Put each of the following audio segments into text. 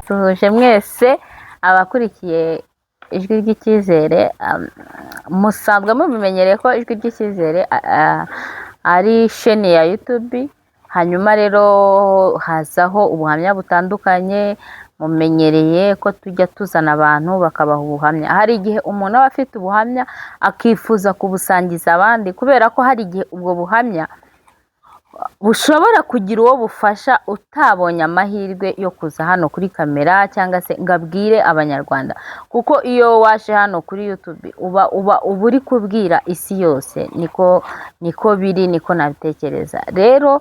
Ndabasuhuje mwese abakurikiye Ijwi ry'Icyizere. Musanzwe mubimenyereye ko Ijwi ry'Icyizere ari sheni ya YouTube, hanyuma rero hazaho ubuhamya butandukanye. Mumenyereye ko tujya tuzana abantu bakabaha ubuhamya. Hari igihe umuntu aba afite ubuhamya akifuza kubusangiza abandi, kubera ko hari igihe ubwo buhamya bushobora kugira uwo bufasha utabonye amahirwe yo kuza hano kuri kamera cyangwa se ngo abwire Abanyarwanda, kuko iyo waje hano kuri YouTube uba uri kubwira isi yose. Niko biri, niko nabitekereza. Rero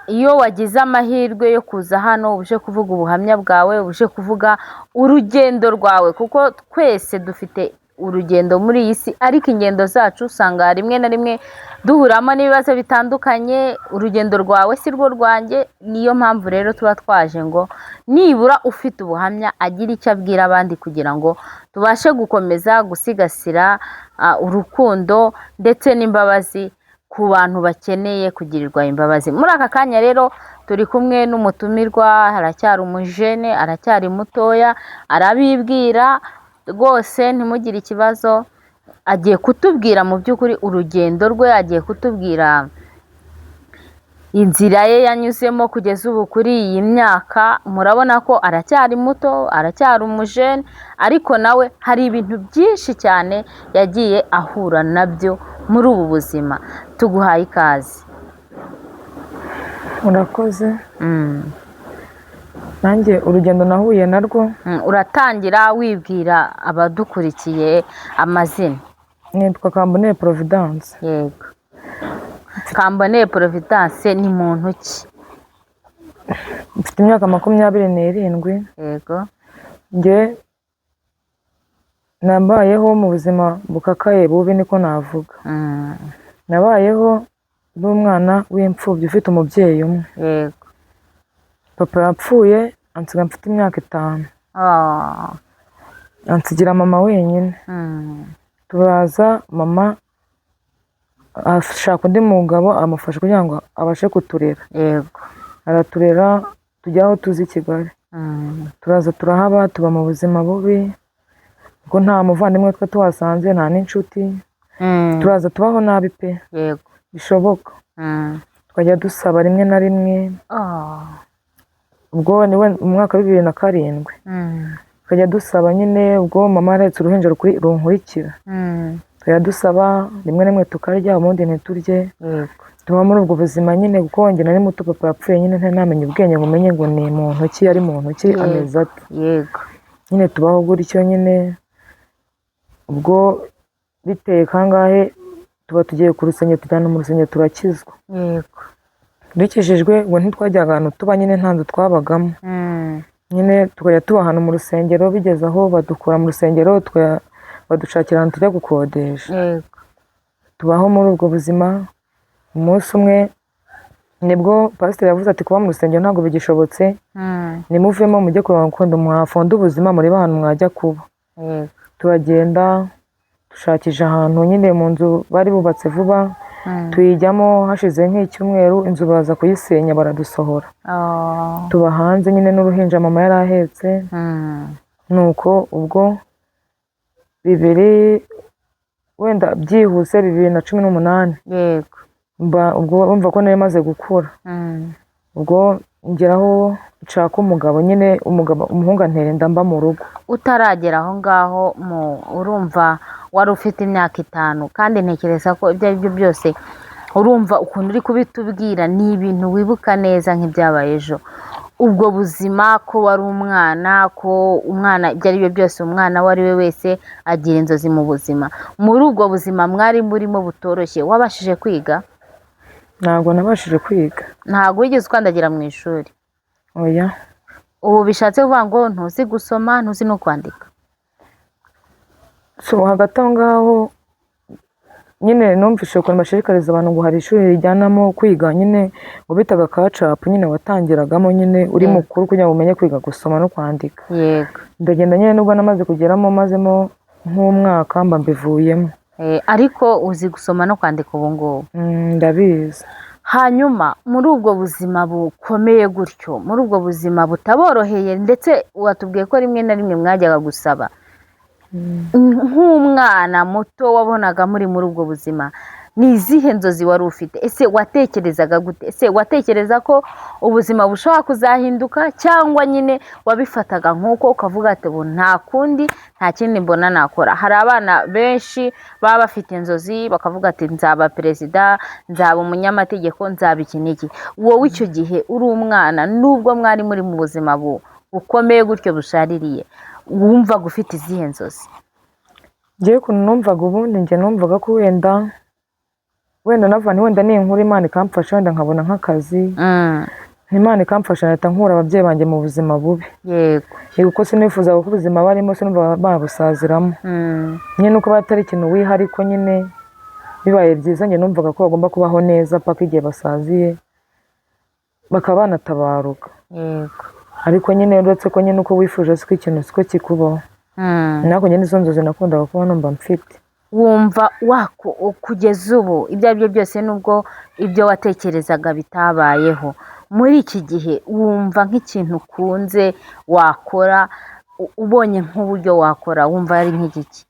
iyo wagize amahirwe yo kuza hano uje kuvuga ubuhamya bwawe, uje kuvuga urugendo rwawe, kuko twese dufite urugendo muri iyi si, ariko ingendo zacu usanga rimwe na rimwe duhuramo n'ibibazo bitandukanye. Urugendo rwawe si rwo rwanjye. Niyo mpamvu rero tuba twaje ngo nibura ufite ubuhamya agire icyo abwira abandi, kugira ngo tubashe gukomeza gusigasira urukundo ndetse n'imbabazi ku bantu bakeneye kugirirwa imbabazi. Muri aka kanya rero turi kumwe n'umutumirwa, aracyari umujene, aracyari mutoya, arabibwira rwose, ntimugire ikibazo. Agiye kutubwira mu by'ukuri urugendo rwe, agiye kutubwira inzira ye yanyuzemo kugeza ubu kuri iyi myaka. Murabona ko aracyari muto, aracyari umujene, ariko nawe hari ibintu byinshi cyane yagiye ahura nabyo muri ubu buzima. Tuguhaye ikaze. Murakoze. Nanjye urugendo nahuye narwo. Uratangira wibwira abadukurikiye amazina. Nitwa Kamboneye Providence. Yego, Kamboneye Providence ni muntu ki? Mfite imyaka 27. Njye nabayeho mu buzima bukakaye, bubi niko navuga. Nabayeho ndi umwana w'imfubyi ufite umubyeyi umwe. Papa yapfuye ansiga mfite imyaka 5. Ansigira mama wenyine. Turaza, mama ashaka undi mugabo amufasha kugira ngo abashe kuturera. Araturera, tujya aho tuzi i Kigali. Turaza turahaba, tuba mu buzima bubi kuko nta muvandimwe twe tuhasanze, nta n'inshuti. Turaza tubaho nabi pe, bishoboka. Tukajya dusaba rimwe na rimwe. Ubwo ni we mu mwaka wa 2007. Tukajya dusaba nyine, ubwo mama yarahetse uruhinja runkurikira. Tukajya dusaba rimwe na rimwe tukarya, ubundi ntiturye. Tuba muri ubwo buzima nyine, kuko njye nari muto papa yapfuye nyine, ntari namenya ubwenge ngo umenye ngo ni muntu ki, ari muntu ki, ameze ate. Nyine tubaho gutyo nyine. Ubwo biteye kangahe tuba tugiye ku rusengero, tujyana mu rusengero, turakizwa. Dukijijwe, ngo ntitwajyaga ahantu tuba nyine, nta nzu twabagamo. Nyine tukajya tuba ahantu mu rusengero, bigeze aho badukura mu rusengero, badushakira ahantu tujya gukodesha. Tubaho muri ubwo buzima. Umunsi umwe nibwo pasiteri yavuze ati: "Kuba mu rusengero ntabwo bigishobotse, nimuvemo mujye kureba ukuntu mwafonda ubuzima, murebe ahantu mwajya kuba." Turagenda dushakisha ahantu nyine mu nzu bari bubatse vuba, tuyijyamo. Hashize nk'icyumweru inzu baza kuyisenya, baradusohora. Tuba hanze nyine n'uruhinja mama yari ahetse. Nuko ubwo bibiri, wenda byihuse, 2018, mba ubwo bumva ko nari maze gukura. Ubwo ngeraho nshaka umugabo nyine, umugabo, umuhungu antera inda, mba mu rugo. Utaragera aho ngaho, mu urumva wari ufite imyaka 5, kandi ntekereza ko ibyo ari byo byose, urumva ukuntu uri kubitubwira ni ibintu wibuka neza nk'ibyabaye ejo. Ubwo buzima, ko wari umwana, ko umwana ibyo ari byo byose, umwana uwo ari we wese agira inzozi mu buzima, muri ubwo buzima mwari murimo butoroshye, wabashije kwiga? Ntabwo nabashije kwiga. Ntabwo wigeze ukandagira mu ishuri? Oya. Ubu bishatse kuvuga ngo ntuzi gusoma, ntuzi no kwandika? So hagati aho ngaho nyine numvise ukuntu bashishikariza abantu ngo hari ishuri rijyanamo kwiga nyine, ngo bitaga kacapu nyine, watangiragamo nyine uri mukuru kugira ngo umenye kwiga gusoma no kwandika. Ndagenda nyine, nubwo namaze kugeramo, mazemo nk'umwaka mba mbivuyemo. Ariko uzi gusoma no kwandika ubu ngubu? Ndabizi. Hanyuma muri ubwo buzima bukomeye gutyo, muri ubwo buzima butaboroheye, ndetse watubwiye ko rimwe na rimwe mwajyaga gusaba, nk'umwana muto wabonaga muri ubwo buzima, ni izihe nzozi wari ufite? Ese watekerezaga gute? Ese watekereza ko ubuzima bushobora kuzahinduka, cyangwa nyine wabifataga nk'uko ukavuga ati ubu nta kundi, nta kindi mbona nakora? Hari abana benshi baba bafite inzozi bakavuga ati nzaba perezida, nzaba umunyamategeko, nzaba iki n'iki. Wowe icyo gihe uri umwana, nubwo mwari muri mu buzima bukomeye gutyo bushaririye, wumvaga ufite izihe nzozi? Njyewe ukuntu numvaga ubundi, njye numvaga ko wenda nava wenda ni inkuru Imana ikamfasha, wenda nkabona nk'akazi, Imana ikamfasha nkahita nkura ababyeyi banjye mu buzima bubi. Yego. Kuko sinifuzaga ko ubuzima barimo sinumva babusaziramo. Nyine uko batari ikintu wiha, ariko nyine bibaye byiza njye numvaga ko bagomba kubaho neza paka igihe basaziye bakaba banatabaruka. Yego. Ariko nyine uretse ko nyine uko wifuje siko ikintu siko kikubaho. Nako nyine izo nzozi nakundaga kuba numva mfite. Wumva kugeza ubu ibyo ari byo byose, nubwo ibyo watekerezaga bitabayeho, muri iki gihe wumva nk'ikintu ukunze wakora, ubonye nk'uburyo wakora, wumva ari nk'igiki?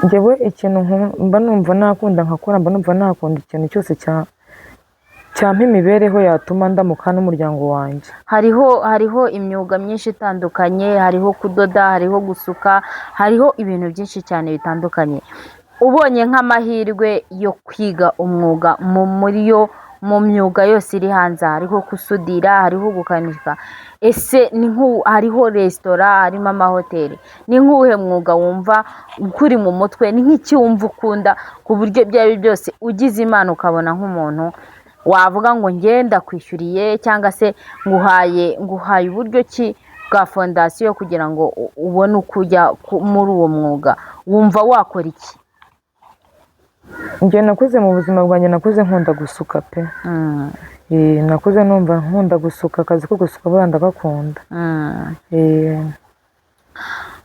Njyewe ikintu mba numva nakunda nkakora, mba numva nakunda ikintu cyose cyampa imibereho yatuma ndamuka n'umuryango wanjye. Hariho imyuga myinshi itandukanye, hariho kudoda, hariho gusuka, hariho ibintu byinshi cyane bitandukanye. Ubonye nk'amahirwe yo kwiga umwuga mu myuga yose iri hanze, hariho gusudira, hariho gukanika, ese ni hariho resitora, harimo amahoteli, ni nk'uwuhe mwuga wumva ukuri mu mutwe? Ni nk'iki wumva ukunda ku buryo ibyo ari byo byose ugize Imana ukabona nk'umuntu wavuga ngo ngenda kwishyuriye, cyangwa se nguhaye uburyo ki bwa fondasiyo kugira ngo ubone uko ujya muri uwo mwuga, wumva wakora iki? Njye nakuze mu buzima bwanjye nakuze nkunda gusuka pe. Nakuze numva nkunda gusuka, akazi ko gusuka buriya ndagakunda.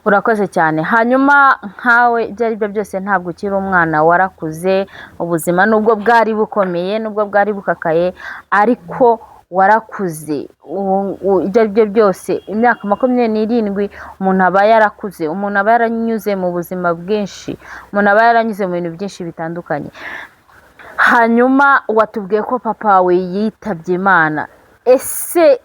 Urakoze cyane. Hanyuma nkawe ibyo ari byo byose ntabwo ukiri umwana, warakuze, ubuzima nubwo bwari bukomeye, nubwo bwari bukakaye, ariko warakuze. Ibyo ari byo byose imyaka 27 umuntu aba yarakuze, umuntu aba yaranyuze mu buzima bwinshi, umuntu aba yaranyuze mu bintu byinshi bitandukanye. Hanyuma watubwiye ko papa we yitabye Imana, ese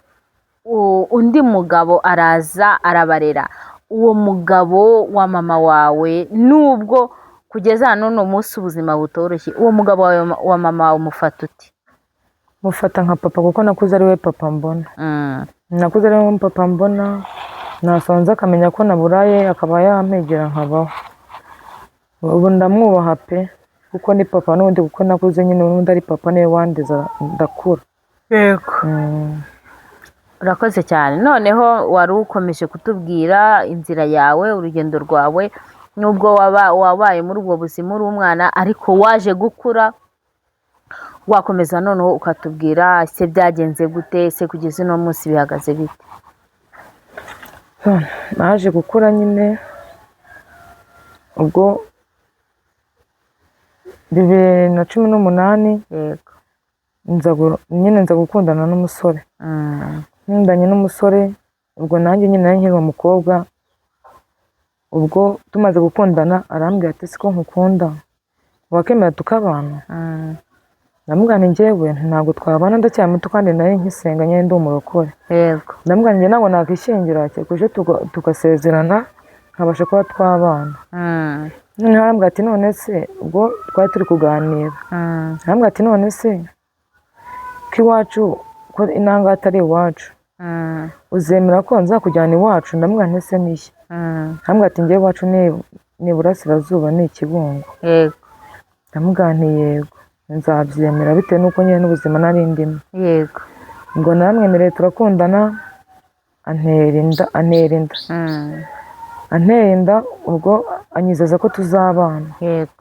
undi mugabo araza arabarera? Uwo mugabo wa mama wawe, nubwo kugeza n'uno munsi ubuzima butoroshye, uwo mugabo wa mama wawe umufata uti? Mufata nka papa, kuko nakuze ari we papa mbona. Nakuze ari we papa mbona, nasonze akamenya ko naburaye akaba yampegera nkabaho. Ubu ndamwubaha pe, kuko ni papa n'ubundi, kuko nakuze nyine n'ubundi ari papa, niwe wandeza ndakura. Yego. Urakoze cyane. Noneho wari ukomeje kutubwira inzira yawe, urugendo rwawe, nubwo wabaye muri ubwo buzima uri umwana, ariko waje gukura, wakomeza noneho ukatubwira ese byagenze gute, ese kugeza uno munsi bihagaze bite? Naje gukura nyine ubwo 2018. Yego. Nyine nza gukundana n'umusore. Nkundanye n'umusore, ubwo nanjye nyine nari nkiri umukobwa, ubwo tumaze gukundana arambwira ati siko nkukunda wakemera tukabana? Ndamubwira nti njyewe ntabwo twabana, ndacyari muto kandi nari nkisenga nyine ndi umurokore. Yego. Ndamubwira nti ntabwo nakwishingira, kereka tugasezerana nkabasha kuba twabana. Noneho arambwira ati none se, ubwo twari turi kuganira, arambwira ati none se ko iwacu, ko inanga atari iwacu, uzemera ko nzakujyana iwacu? Ndamubwira nti ese nihe? Arambwira ati njyewe iwacu ni iburasirazuba, ni Kibungo. Yego. Ndamubwira nti yego nzabyemera, bitewe n'uko nyine n'ubuzima nari ndimo. Yego. Ngo naramwemereye turakundana, antera inda. Antera inda, ubwo anyizeza ko tuzabana. Yego.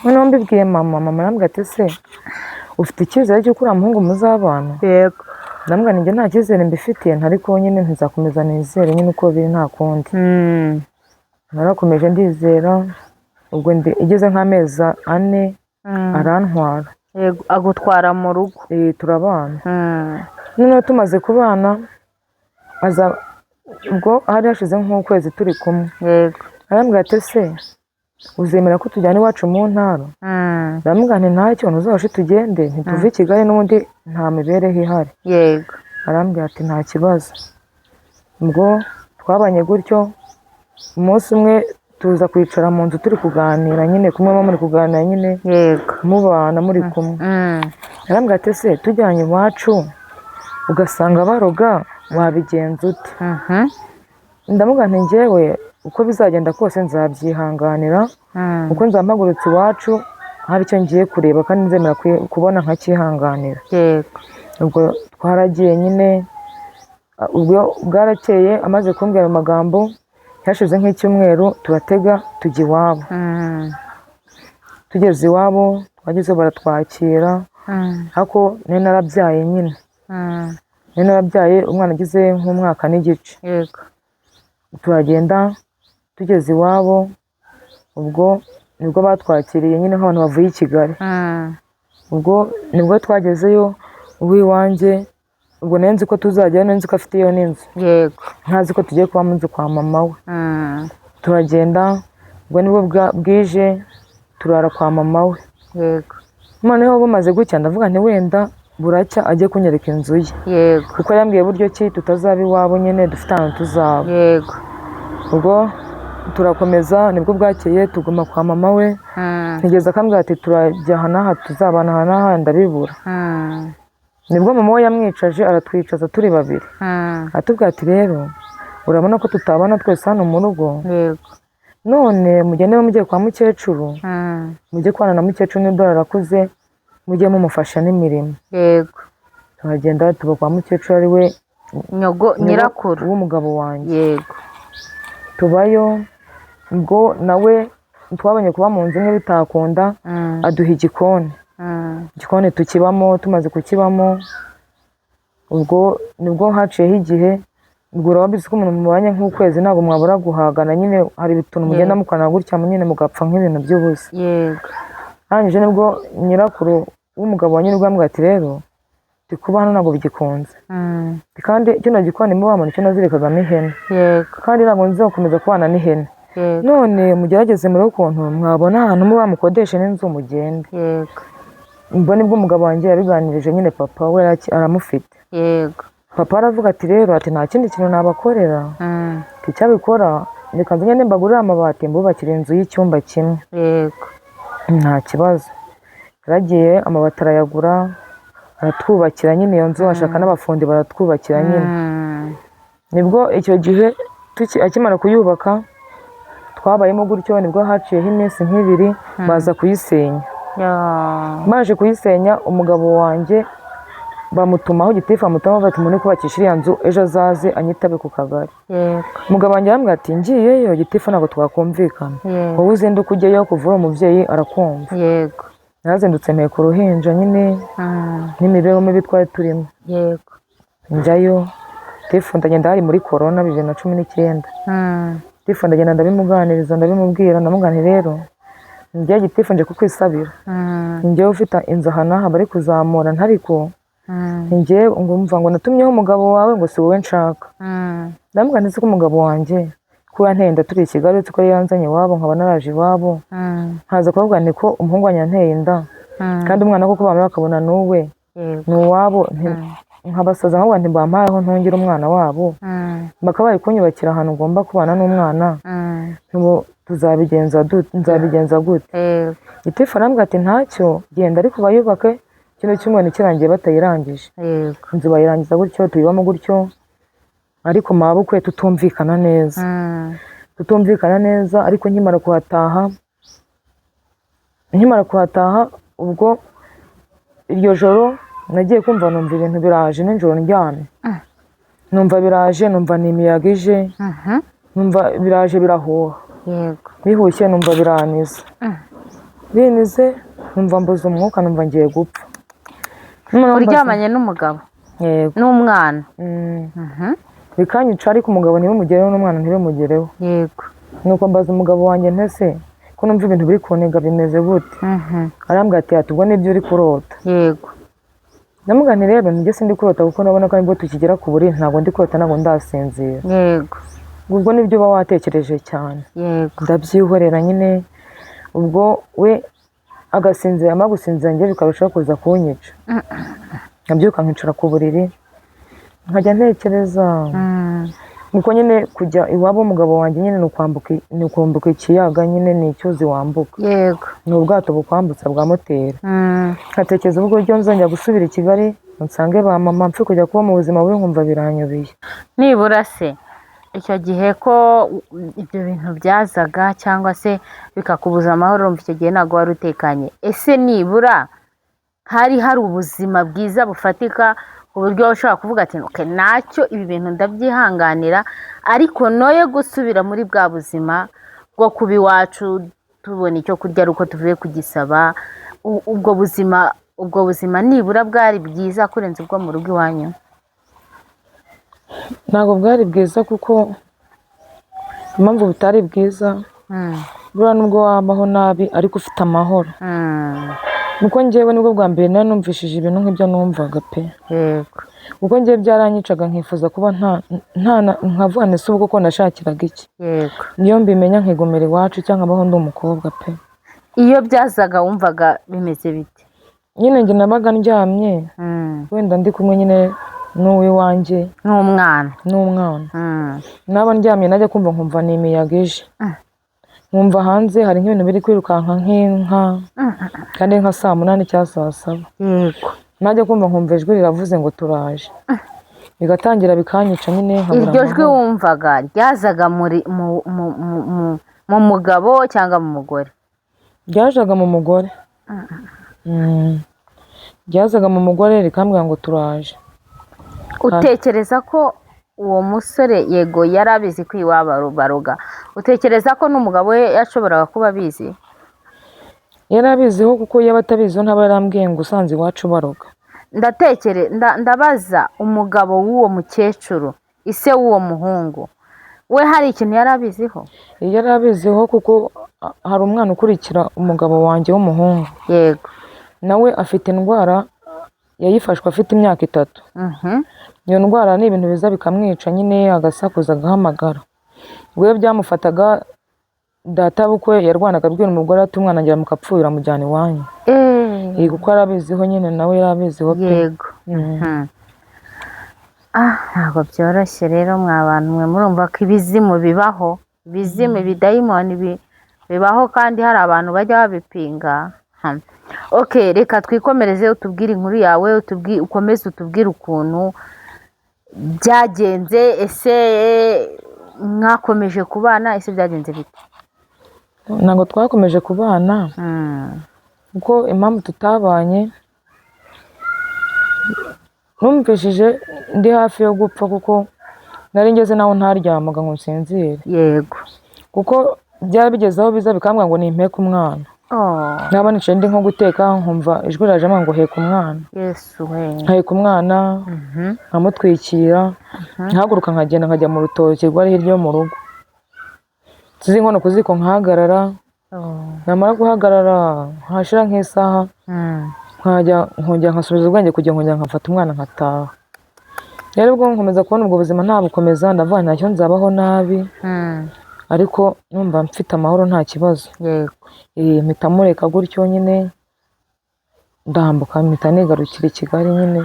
Noneho mbibwiye mama, mama arambwira ati ese ufite icyizere cy'uko uriya muhungu muzabana? Yego. Ndamubwira nti njye nta cyizere mbifitiye, ariko nyine ntizakomeza nizere nyine uko biri nta kundi. Narakomeje ndizera, ubwo igeze nk'amezi 4 Arantwara. Yego, agutwara mu rugo. Turabana. Noneho tumaze kubana, aza ubwo hari hashize nk'ukwezi turi kumwe. Yego. Arambwira ati ese uzemera ko tujyana iwacu mu ntara? Ndamubwira nti ntacyo, ntuzabashe tugende, ntituve i Kigali n'ubundi nta mibereho ihari. Yego. Arambwira ati nta kibazo. Ubwo twabanye gutyo, umunsi umwe tuza kwicara mu nzu turi kuganira nyine, kumwe muri kuganira nyine. Yego. Mubana muri kumwe. Arambwira ati ese tujyanye iwacu ugasanga baroga wabigenza ute? Ndamubwira nti njyewe uko bizagenda kose nzabyihanganira, kuko nzampagurutse iwacu hari icyo ngiye kureba kandi nzemera kubona nkacyihanganira. Yego. Ubwo twaragiye nyine, ubwo bwarakeye amaze kumbwira ayo magambo, hashize nk'icyumweru turatega tujya iwabo. Tugeze iwabo twagezeho baratwakira, ariko nari narabyaye nyine. Nari narabyaye umwana agize nk'umwaka n'igice. Yego. Turagenda tugeze iwabo, ubwo nibwo batwakiriye nyine nk'abantu bavuye i Kigali. Ubwo nibwo twagezeyo uw'iwanjye, ubwo nari nzi ko tuzajyayo, nari nzi ko afite iyo n'inzu. Yego. Ntazi ko tugiye kuba mu nzu kwa mama we. Turagenda, ubwo nibwo bwije turara kwa mama we. Yego. Noneho bumaze gucya ndavuga nti wenda buracya ajye kunyereka inzu ye. Yego. Kuko yambwiye buryo ki tutazaba iwabo nyine, dufite ahantu tuzaba. Yego. Ubwo turakomeza, nibwo bwakeye tuguma kwa mama we. Ntigeze akambwira ati turajya aha n'aha tuzabana aha n'aha, ndabibura. Nibwo mama we yamwicaje aratwicaza turi babiri. Atubwira ati rero urabona ko tutabana twese hano mu rugo. Yego. None mugende mujye kwa mukecuru, mujye kubana na mukecuru n'idolari arakuze, mujye mumufasha n'imirimo. Yego. Turagenda tuba kwa mukecuru ari we nyirakuru w'umugabo wanjye. Yego. Tubayo, ubwo nawe twabonye kuba mu nzu imwe bitakunda, aduha igikoni. Igikoni tukibamo, tumaze kukibamo ubwo nibwo haciyeho igihe, ubwo urabizi ko umuntu mubanye nk'ukwezi ntabwo mwabura guhagana nyine, hari utuntu mugenda mukorana gutya nyine mugapfa nk'ibintu by'ubusa. Yego. Arangije nibwo nyirakuru w'umugabo wa nyir'ubwo yambwiye ati rero ndi kuba hano ntabwo bigikunze. Kandi kino gikoni mubamo nicyo nazirikagamo ihene. Yego. Kandi ntabwo nzakomeza kubana n'ihene. Yego. None mugerageze murebe ukuntu mwabona ahantu muba mukodeshe n'inzu mugende. Yego. Ubwo nibwo umugabo wanjye yabiganirije nyine papa we aramufite. Yego. Papa aravuga ati rero ati nta kindi kintu nabakorera. Icyabikora reka nze ngende mbagurire amabati mbubakire inzu y'icyumba kimwe. Yego. Nta kibazo. Yaragiye amabati arayagura aratwubakira nyine iyo nzu, ashaka n'abafundi baratwubakira nyine. Nibwo icyo gihe akimara kuyubaka twabayemo gutyo, nibwo haciyeho iminsi nk'ibiri baza kuyisenya. Baje kuyisenya umugabo wanjye bamutumaho gitifu, bamutumaho bati umuntu uri kubakisha iriya nzu ejo azaze anyitabe ku kagari. Umugabo wanjye arambwira ati ngiyeyo gitifu ntabwo twakumvikana, wowe uzinduka ujyeyo kuvura umubyeyi arakumva. Yego. Narazindutse mpeka uruhinja nyine n'imibereho mibi twari turimo. Yego. Njyayo gitifu ndagenda, hari muri corona 2019. Gitifu ndagenda ndabimuganiriza, ndabimubwira, ndamuganira rero njye gitifu nje kukwisabira, njyewe ufite inzu aha n'aha bari kuzamura ntariko njye ngumva ngo natumyeho umugabo wawe ngo si wowe nshaka. Ndamubwira nti ko umugabo wanjye ko yanteye inda turi i Kigali, uretse ko yanzanye iwabo nkaba naraje iwabo, nkaza kuvuga nti ko umuhungu wanjye yanteye inda kandi umwana koko bamara bakabona n'uwe ni uwabo, nkabasaza nkavuga nti bampayeho ntungire umwana wabo, bakaba bari kunyubakira ahantu ngomba kubana n'umwana, tuzabigenza nzabigenza gute? Gitifu arambwira ati ntacyo genda ariko bayubake kino cyumweru kirangiye batayirangije. Inzu bayirangiza gutyo tuyibamo gutyo, ariko mabukwe tutumvikana neza. Tutumvikana neza, ariko nkimara kuhataha ubwo iryo joro nagiye kumva numva ibintu biraje nijoro ndyamye. Numva biraje, numva ni imiyaga ije, numva biraje birahuha. Yego. Bihushye numva biranize. Binize numva mbuze umwuka, numva ngiye gupfa. Uryamanye n'umugabo? Yego. N'umwana? Bikanyica ariko umugabo ntibimugereho n'umwana ntibimugereho. Yego. Nuko mbaza umugabo wanjye ntese Ko numva ibintu biri kuniga bimeze gute? Arambwira ati ati ubwo nibyo uri kurota. Yego. Ndamubwira nti rero njye sindi kurota, kuko ndabona ko aribwo tukigera ku buriri, ntabwo ndi kurota, ntabwo ndasinzira. Yego. Ubwo nibyo uba watekereje cyane. Yego. Ndabyihorera nyine, ubwo we agasinzira, amara gusinzira njye bikarushaho kuza kunyica. Nkabyuka nkicara ku buriri nkajya ntekereza. Nuko nyine kujya iwabo w'umugabo wanjye nyine ni ukwambuka ikiyaga nyine, ni icyuzi wambuka. Yego. Ni ubwato bukwambutsa bwa moteri. Nkatekereza ubwo buryo nzongera gusubira i Kigali nsange ba mama, mpfe kujya kuba mu buzima bubi, nkumva biranyobeye. Nibura se icyo gihe ko ibyo bintu byazaga cyangwa se bikakubuza amahoro, urumva icyo gihe ntabwo wari utekanye, ese nibura hari hari ubuzima bwiza bufatika ku buryo ushobora kuvuga ati okay, ntacyo ibi bintu ndabyihanganira, ariko noye gusubira muri bwa buzima bwo kuba iwacu tubona icyo kurya ari uko tuvuye kugisaba, ubwo buzima nibura bwari bwiza kurenza ubwo mu rugo iwanyu? Ntabwo bwari bwiza, kuko impamvu butari bwiza, buriya nubwo wabaho nabi ariko ufite amahoro. Kuko njyewe nibwo bwa mbere nari numvishije ibintu nk'ibyo numvaga pe. Kuko njyewe byaranyicaga, nkifuza kuba nta nta nkavuga nti ese ubwo ko nashakiraga iki? Niyo mbimenya nkigumira iwacu cyangwa nkabaho ndi umukobwa pe. Iyo byazaga wumvaga bimeze bite? Nyine njye nabaga ndyamye, wenda ndi kumwe nyine n'uw'iwanjye n'umwana. N'umwana. Naba ndyamye najya kumva nkumva ni imiyaga ije, nkumva hanze hari nk'ibintu biri kwirukanka nk'inka, kandi nka saa 8 cyangwa saa 7. Najya kumva nkumva ijwi riravuze ngo turaje, bigatangira bikanyica nyine, nkabura Iryo jwi amahoro. wumvaga ryazaga muri mu mugabo cyangwa mu mugore? Ryajaga mu mugore. Ryazaga mu mugore rikambwira ngo turaje. Utekereza ko uwo musore, yego yari abizi ko iwabo baroga, utekereza ko n'umugabo we yashoboraga kuba abizi? Yari abiziho, kuko iyo aba atabiziho ntaba yarambwiye ngo usanze iwacu baroga. Ndabaza umugabo w'uwo mukecuru, ise w'uwo muhungu, we hari ikintu yari abiziho? Yari abiziho, kuko hari umwana ukurikira umugabo wanjye w'umuhungu. Nawe afite indwara yayifashwe afite imyaka 3. Iyo ndwara ni ibintu biza bikamwica nyine, agasakuza agahamagara. Ubwo iyo byamufataga, databukwe yarwanaga abwira umugore ati umwana ngira mukapfuye uramujyana iwanyu. Kuko yarabiziho nyine, nawe yarabiziho pe. Ntabwo byoroshye rero mwa bantu mwe, murumva ko ibizimu bibaho, ibizimu, ibidayimoni bibaho, kandi hari abantu bajya babipinga. Okay, reka twikomereze, utubwire inkuru yawe, ukomeze utubwire ukuntu byagenze. Ese mwakomeje kubana? Ese byagenze bite? Ntabwo twakomeje kubana, kuko impamvu tutabanye, numvishije ndi hafi yo gupfa, kuko nari ngeze naho ntaryamaga ngo nsinzire. Kuko byari bigeze aho biza bikambwira ngo nimpeke umwana. Naba nicaye ndi nko guteka, nkumva ijwi rirajemo ngo heka umwana. Yesu we! Nkaheka umwana, nkamutwikira, nkahaguruka nkagenda nkajya mu rutoki rwari hirya yo mu rugo, nsize inkono ku ziko nkahagarara. Namara guhagarara hashira nk'isaha, nkajya nkongera nkasubiza ubwenge kugira ngo nkongera nkafata umwana nkataha. Rero ubwo nkomeza kubona ubwo buzima ntabukomeza, ndavuga ntacyo nzabaho nabi, ariko numva mfite amahoro nta kibazo. Mpita mureka gutyo nyine, ndambuka mpita nigarukira i Kigali nyine.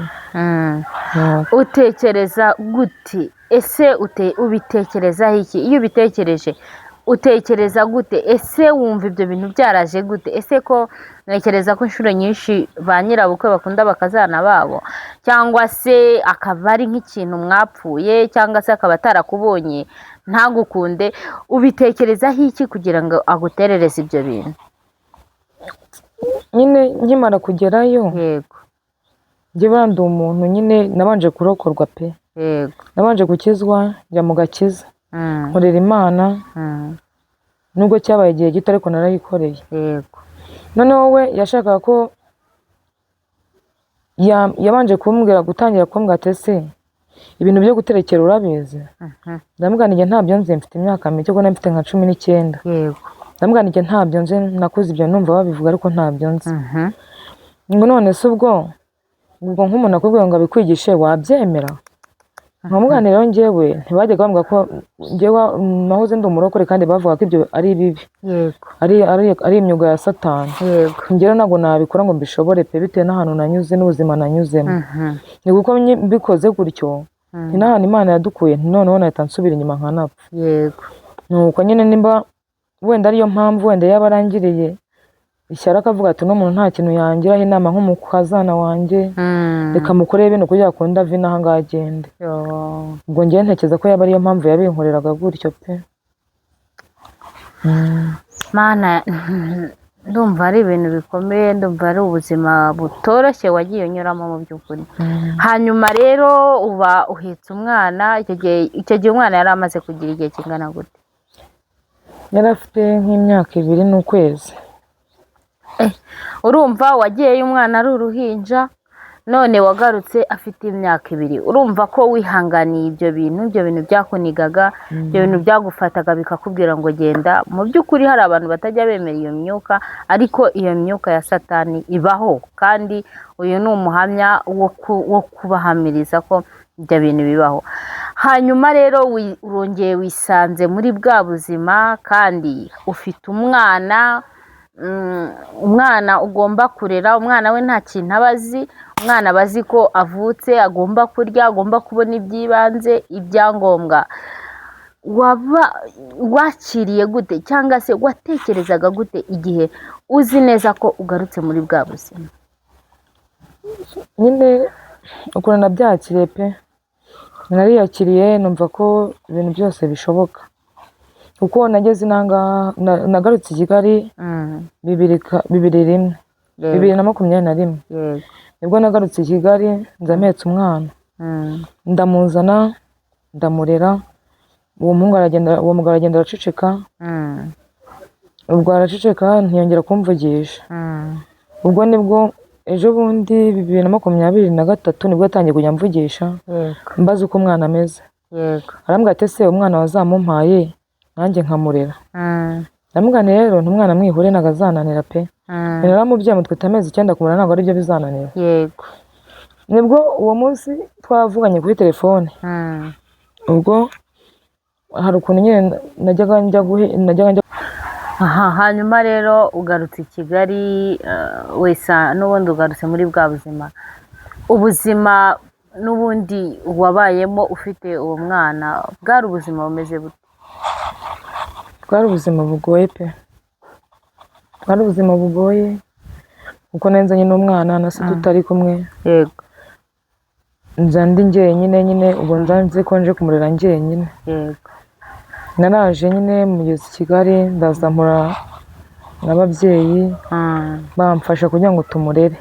Nuko. Utekereza gute? Ese ubitekerezaho iki? Iyo ubitekereje utekereza gute? Ese wumva ibyo bintu byaraje gute? Ese ko ntekereza ko inshuro nyinshi ba nyirabukwe bakunda bakazana babo, cyangwa se akaba ari nk'ikintu mwapfuye, cyangwa se akaba atarakubonye ntagukunde, ubitekerezaho iki kugira ngo aguterereze ibyo bintu? Nyine nkimara kugerayo, njye buriya ndi umuntu nyine nabanje kurokorwa pe. Nabanje gukizwa, njya mu gakiza, nkorera Imana, nubwo cyabaye igihe gito ariko narayikoreye. Noneho we yashakaga ko yabanje kumbwira, gutangira kumbwira ati ese ibintu byo guterekera urabizi? Ndamubwira nti njye ntabyo nzi, mfite imyaka mike, kuko nari mfite nka 19. Ndamubwira nti, "Njye ntabyo nzi, nakuze ibyo numva babivuga ariko ntabyo nzi." Ngo none se ubwo nk'umuntu akubwiye ngo abikwigishe wabyemera? Nkamubwira nti, rero njyewe ntibajyaga bambwira ko njyewe nahoze ndi umurokore kandi bavuga ko ibyo ari bibi, ari imyuga ya Satani. Njyewe ntabwo nabikora ngo mbishobore pe, bitewe n'ahantu nanyuze n'ubuzima nanyuzemo. Ni kuko mbikoze gutyo, ni n'ahantu Imana yadukuye, noneho nahita nsubira inyuma nkanapfa. Nuko nyine nimba wenda ariyo mpamvu, wenda yaba arangiriye ishyari akavuga ati, "Uno muntu nta kintu yangiraho inama nk'umukazana wanjye, reka mukorere bino kugira ngo akunde ave inaha ngaha agende." Yo. Ubwo njyewe ntekereza ko yaba ariyo mpamvu yabinkoreraga gutyo pe. Mana, ndumva ari ibintu bikomeye, ndumva ari ubuzima butoroshye wagiye unyuramo mu by'ukuri. Hanyuma rero uba uhetse umwana, icyo gihe umwana yari amaze kugira igihe kingana gute? Yari afite nk'imyaka 2 n'ukwezi. Urumva wagiyeyo umwana ari uruhinja, none wagarutse afite imyaka 2. Urumva ko wihanganiye ibyo bintu byakunigaga, ibyo bintu byagufataga bikakubwira ngo genda. Mu by'ukuri hari abantu batajya bemera iyo myuka, ariko iyo myuka ya Satani ibaho, kandi uyu ni umuhamya wo kubahamiriza ko ibyo bintu bibaho. Hanyuma rero urongeye wisanze muri bwa buzima kandi ufite umwana, umwana ugomba kurera. Umwana we nta kintu aba azi. Umwana aba azi ko avutse, agomba kurya, agomba kubona iby'ibanze, ibyangombwa. Waba wakiriye gute cyangwa se watekerezaga gute igihe uzi neza ko ugarutse muri bwa buzima? Nyine ukuntu nabyakiriye pe, nariyakiriye, numva ko ibintu byose bishoboka, kuko nageze inangaha, nagarutse i Kigali 2001, 2021. Nibwo nagarutse i Kigali, nza mpetse umwana. Ndamuzana, ndamurera. Uwo muhungu aragenda, uwo mugabo aragenda, araceceka. Ubwo araceceka, ntiyongera kumvugisha. Ubwo nibwo ejo bundi 2023 nibwo yatangiye kujya amvugisha, mbaza uko umwana ameze. Arambwira ati, "Ese umwana wazamumpaye nanjye nkamurera?" Ndamubwira nti, "Rero ntumwana mwihure ntabwo azananira pe." Naramubyaye mutwite amezi 9, kumurera ntabwo aribyo bizananira. Nibwo uwo munsi twavuganye kuri telefone. Ubwo hari ukuntu nyine najyaga njya. Aha, hanyuma rero ugarutse i Kigali, wesa n'ubundi ugarutse muri bwa buzima, ubuzima n'ubundi wabayemo ufite uwo mwana, bwari ubuzima bumeze bute? Bwari ubuzima bugoye pe, bwari ubuzima bugoye kuko nari n'umwana na se tutari kumwe. Nza ndi njyenyine nyine, ubwo nza nzi ko nje kumurera njyenyine. Naraje nyine mugeze i Kigali, ndaza mpura n'ababyeyi, bamfasha kugira ngo tumurere.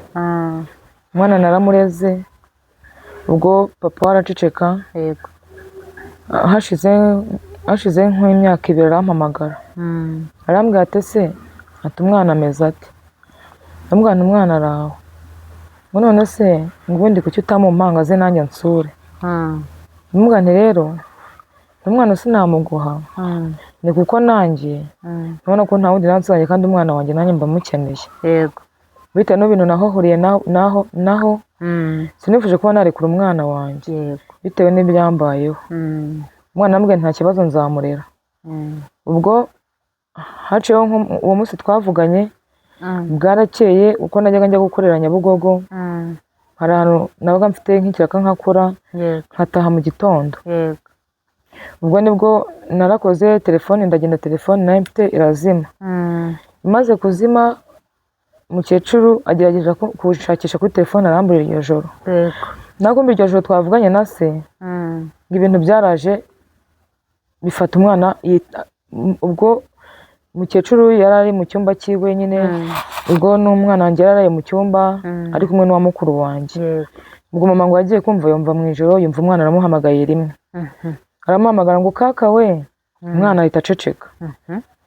Umwana naramureze, ubwo papa we araceceka. Hashize nk'imyaka 2 arampamagara. Arambwira ati, "Ese," ati, "umwana ameze ate?" Ndamubwira nti, "Umwana araho." Ngo, "None se," ngo, "ubundi kuki utamumpanga aze nanjye ansure?" Ndamubwira nti, "Rero umwana sinamuguha, ni kuko nanjye ndabona ko nta wundi nansigaranye, kandi umwana wanjye nanjye mba mukeneye, bitewe n'ibintu nahahuriye naho, sinifuje kuba narekura umwana wanjye bitewe n'ibyambayeho." Umwana namubwiye nta kibazo, nzamurera. Ubwo haciyeho uwo munsi twavuganye, bwarakeye, uko najyaga njya gukorera Nyabugogo, hari ahantu nabaga mfite nk'ikiraka nkakora, nkataha mu gitondo. Ubwo nibwo narakoze telefone, ndagenda, telefone nayo mfite irazima. Imaze kuzima, umukecuru agerageza kuwushakisha kuri telefone, arambura iryo joro. Ntabwo iryo joro twavuganye na se, ngo ibintu byaraje bifata umwana ubwo umukecuru yari ari mu cyumba cyiwe nyine, ubwo n'umwana wanjye yari araye mu cyumba, ari kumwe n'uwa mukuru wanjye. Ubwo mama ngo yagiye kumva, yumva mu ijoro, yumva umwana aramuhamagaye rimwe. Aramuhamagara ngo, "Kaka we!" Umwana ahita aceceka.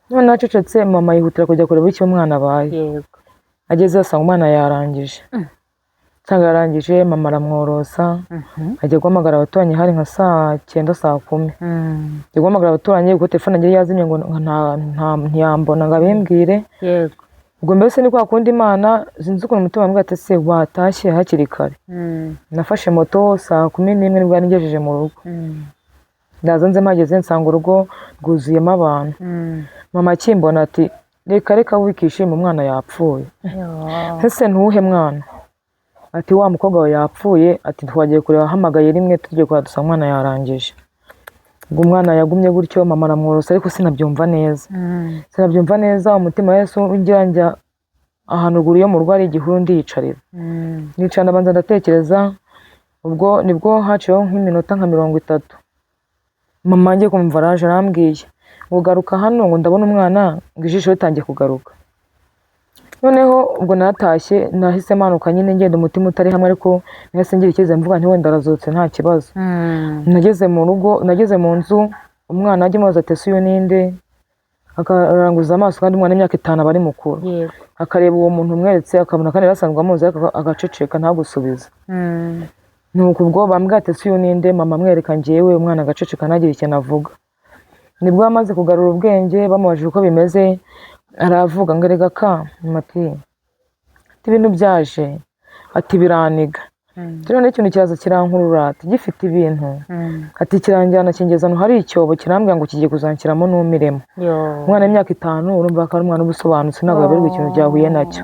Noneho acecetse, mama yihutira kujya kureba icyo umwana abaye. Ageze asanga umwana yarangije. Nsanga yarangije, mama aramworosa, ajya guhamagara abaturanyi, hari nka saa 9 saa 10. Ajya guhamagara abaturanyi kuko telefone yanjye yari yazimye, ngo ntiyambona ngo abimbwire. Ubwo mbese ni kwa kundi Imana, sinzi ukuntu umutima wambwira ati: "Se watashye hakiri kare?" Nafashe moto saa 11 nibwo yari mu rugo. Ndaza, nze mpageze nsanga urugo rwuzuyemo abantu. Mama akimbona ati: "Reka reka, wikishima, umwana yapfuye." "Ese ntuhe mwana?" Ati: "Wa mukobwa wawe yapfuye." Ati: "Twagiye kureba, ahamagaye rimwe, tugiye kureba dusanga umwana yarangije." Ubwo umwana yagumye gutyo, mama aramworosa, ariko sinabyumva neza. Sinabyumva neza, umutima wa Yesu ugira njya ahantu ruguru yo mu rugo hari igihuru, ndiyicarira. Nicara, ndabanza ndatekereza. Ubwo nibwo haciyeho nk'iminota nka 30, mama ngiye kumva araje, arambwiye ngo: "Garuka hano," ngo: "Ndabona umwana," ngo: "ijisho ritangiye kugaruka." Noneho ubwo natashye, nahise manuka nyine ngenda umutima utari hamwe, ariko nahise ngira icyizere, mvuga nti: "Wenda arazutse, nta kibazo." Nageze mu rugo, nageze mu nzu, umwana ajya amubaza ati: "Ese uyu ninde?" Akaranguza amaso, kandi umwana w'imyaka 5 aba ari mukuru. Akareba uwo muntu umweretse, akabona kandi yari asanzwe amuzi, ariko agaceceka ntagusubize. Nuko ubwo bambwira ati: "Ese uyu ninde?" Mama amwereka njyewe, umwana agaceceka ntagire ikintu avuga. Nibwo amaze kugarura ubwenge, bamubajije uko bimeze, aravuga ngo: "Erega ka mama," ati: "ibintu byaje," ati: "biraniga." Noneho ikintu kiraza kirankurura, ati: "gifite ibintu," ati: "kiranjyana kingeza ahantu hari icyobo, kirambwira ngo kigiye kuzanshyiramo numiremo." Umwana w'imyaka 5, urumva ko ari umwana uba usobanutse, ntabwo yaberwa ikintu byahuye nacyo.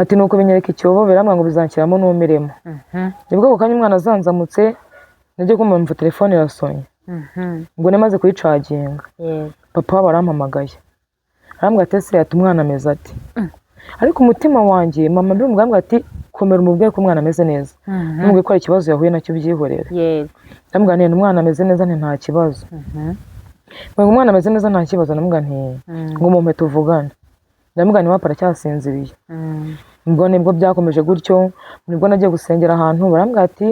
Ati: "Nuko binyereka icyobo, birambwira ngo bizanshyiramo numiremo." Nibwo ako kanya umwana azanzamutse, najya kumva numva telefone irasonye. Ubwo namaze kuyicaginga. Papa wabo arampamagaye, arambwira ati: "Ese," ati: "umwana ameze ati?" Ariko umutima wanjye, mama mbimubwira ati: "Komera, umubwiye ko umwana ameze neza, ntumubwiye ko hari ikibazo yahuye nacyo, ubyihorere." Ndamubwira nti: "Umwana ameze neza," nti: "nta kibazo." Ngo: "Umwana ameze neza, nta kibazo." Ndamubwira nti: "Ngo mumpe tuvugane." Ndamubwira nti: "Papa aracyasinziriye." Ubwo nibwo byakomeje gutyo, nibwo nagiye gusengera ahantu, barambwira ati: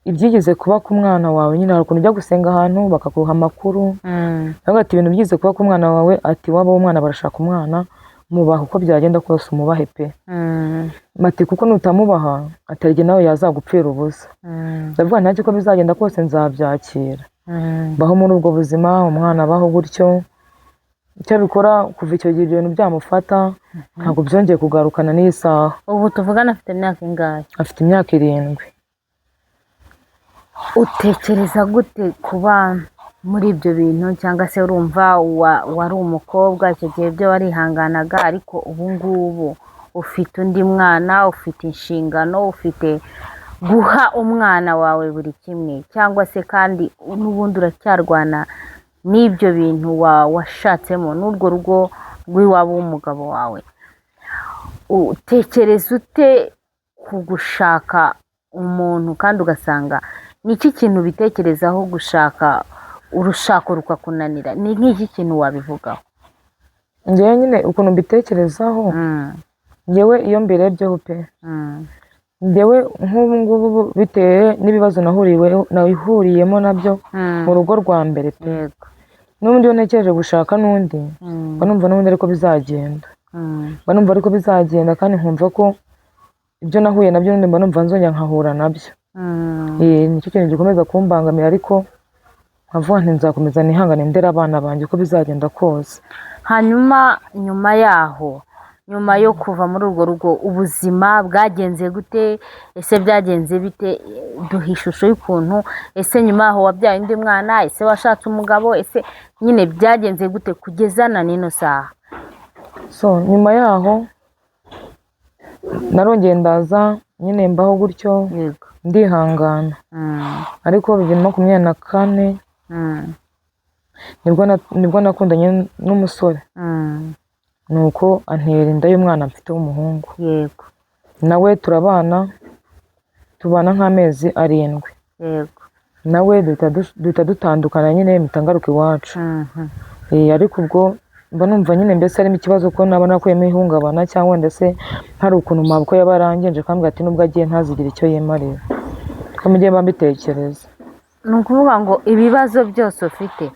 "Ibyigeze kuba ku mwana wawe," nyine hari ukuntu ujya gusenga ahantu bakaguha amakuru. Baravuga ati: "Ibintu byize kuba ku mwana wawe," ati: "waba umwana barashaka umwana, mubaha uko byagenda kose, umubahe pe." Ati: "Kuko nutamubaha," ati: "hari igihe nawe yazagupfira ubusa." Ndavuga ntacyo, uko bizagenda kose nzabyakira. Baho muri ubwo buzima, umwana abaho gutyo. Icyo abikora, kuva icyo gihe ibyo bintu byamufata, ntabwo byongeye kugarukana n'iyi saha. Ubu tuvugana afite imyaka ingahe? Afite imyaka 7. Utekereza gute kuba muri ibyo bintu? Cyangwa se urumva wari umukobwa icyo gihe, byo warihanganaga, ariko ubu ngubu ufite undi mwana, ufite inshingano, ufite guha umwana wawe buri kimwe, cyangwa se kandi n'ubundi uracyarwana n'ibyo bintu washatsemo n'urwo rugo rw'iwabo w'umugabo wawe. Utekereza ute ku gushaka umuntu, kandi ugasanga ni iki kintu ubitekerezaho, gushaka urushako rukakunanira? Ni nk'iki kintu wabivugaho? Njyewe nyine ukuntu mbitekerezaho, njyewe iyo mbirebyeho pe, njyewe nk'ubu ngubu bitewe n'ibibazo nahuriyemo nabyo mu rugo rwa mbere pe, n'ubundi iyo ntekereje gushaka n'undi, mba numva n'ubundi ariko bizagenda. Mba numva ariko bizagenda, kandi nkumva ko ibyo nahuye nabyo n'ubundi mba numva nzongera nkahura nabyo. Nicyo kintu gikomeza kumbangamira, ariko nkavuga nti nzakomeza nihangane, ndera abana banjye uko bizagenda kose. Hanyuma nyuma yaho, nyuma yo kuva muri urwo rugo, ubuzima bwagenze gute? Ese byagenze bite? Duha ishusho y'ukuntu, ese nyuma yaho wabyaye undi mwana? Ese washatse umugabo? Ese nyine byagenze gute kugeza na n'ino saha? So nyuma yaho narongeye ndaza nyine mbaho gutyo, ndihangana. Ariko 2024 nibwo nakundanye n'umusore, nuko antera inda y'umwana mfite w'umuhungu. Nawe turabana, tubana nk'amezi 7. Nawe duhita dutandukana nyine, mpita ngaruka iwacu. Ariko ubwo mba numva nyine mbese harimo ikibazo, ko naba nakuyemo ihungabana, cyangwa wenda se hari ukuntu mabukwe yaba yarangenje akambwira ati nubwo agiye ntazigire icyo yimarira, ko mugiye mba mbitekereza. Ni ukuvuga ngo ibibazo byose ufite,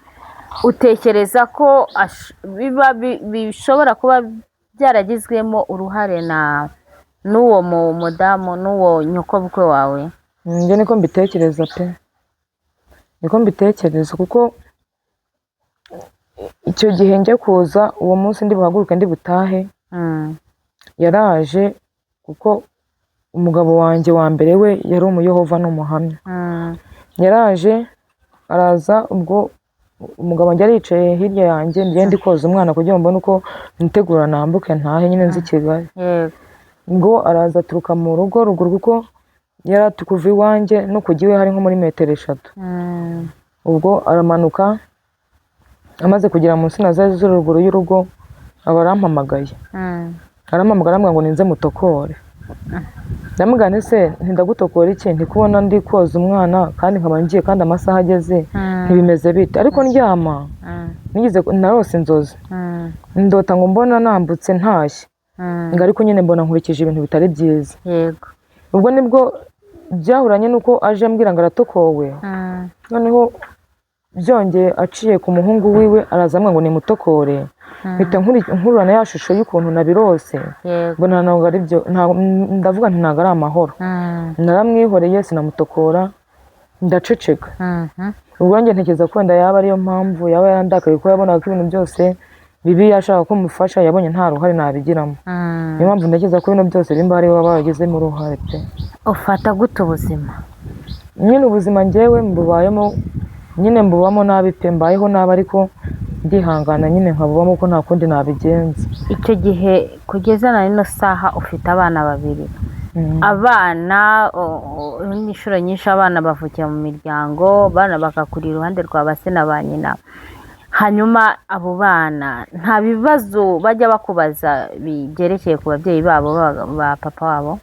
utekereza ko biba bishobora kuba byaragizwemo uruhare na n'uwo mudamu, n'uwo nyokobukwe wawe? Njye niko mbitekereza pe, niko mbitekereza, kuko icyo gihe njya kuza uwo munsi ndi buhaguruke ndi butahe, yaraje kuko umugabo wanjye wa mbere we yari umuyehova n'umuhamya. Yaraje araza, ubwo umugabo wanjye aricaye hirya yanjye, njye ndi koza umwana kugira ngo mbone uko nitegura nambuke ntahe nyine nzi Kigali. Ubwo araza aturuka mu rugo ruguru, kuko yari ati kuva iwanjye no kujya iwe hari nko muri metero 3. Ubwo aramanuka, amaze kugera mu nsina zari ziri ruguru y'urugo, aba arampamagaye. Arampamagara arambwira ngo ninze mutokore. Ndamubwira nti se ntindagutokora iki, ndikubona ndi koza umwana kandi nkaba ngiye kandi amasaha ageze, ntibimeze bite? Ariko ndyama nigeze narose inzozi, ndota ngo mbona nambutse ntashye, ngo ariko nyine mbona nkurikije ibintu bitari byiza. Ubwo nibwo byahuranye nuko aje ambwira ngo aratokowe, noneho byongeye aciye ku muhungu wiwe araza ambwira ngo nimutokore, mpita nkururana ya shusho y'ukuntu nabirose, mbona ntabwo ari byo, ndavuga nti ntabwo ari amahoro. Naramwihoreye sinamutokora, ndaceceka. Ubwo njye ntekereza ko wenda yaba ariyo mpamvu yaba yarandakaye, kuko yabonaga ko ibintu byose bibi yashaka ko mufasha, yabonye nta ruhare nabigiramo. Niyo mpamvu ntekereza ko ibintu byose bimba ari we waba warabigizemo uruhare pe. Ufata gute ubuzima? Nyine ubuzima njyewe mbubayemo, nyine mbubamo nabi pe, mbayeho nabi ariko ndihangana nyine nkabubamo ko nta kundi nabigenza. Icyo gihe kugeza na ino saha ufite abana babiri. Abana inshuro nyinshi abana bavukira mu miryango, abana bagakurira iruhande rwa ba se na ba nyina. Hanyuma abo bana nta bibazo bajya bakubaza byerekeye ku babyeyi babo ba papa wabo?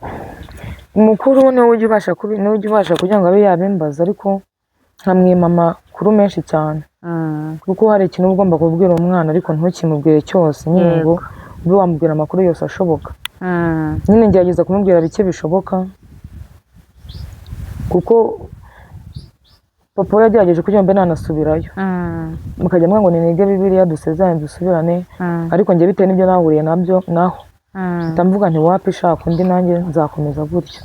Umukuru niwe ujya ubasha niwe ujya ubasha kugira ngo abe yabimbaza, ariko nkamwima amakuru menshi cyane. Kuko hari ikintu uba ugomba kubwira umwana ariko ntukimubwire cyose nyine, ngo ube wamubwira amakuru yose ashoboka. Nyine ngerageza kumubwira bike bishoboka, kuko papa we yagerageje kugira ngo mbe nanasubirayo, mukajya mwa ngo ninige Bibiliya dusezerane dusubirane, ariko njye bitewe n'ibyo nahuriye nabyo naho ndamuvuga nti wapi, shaka undi nanjye nzakomeza gutya.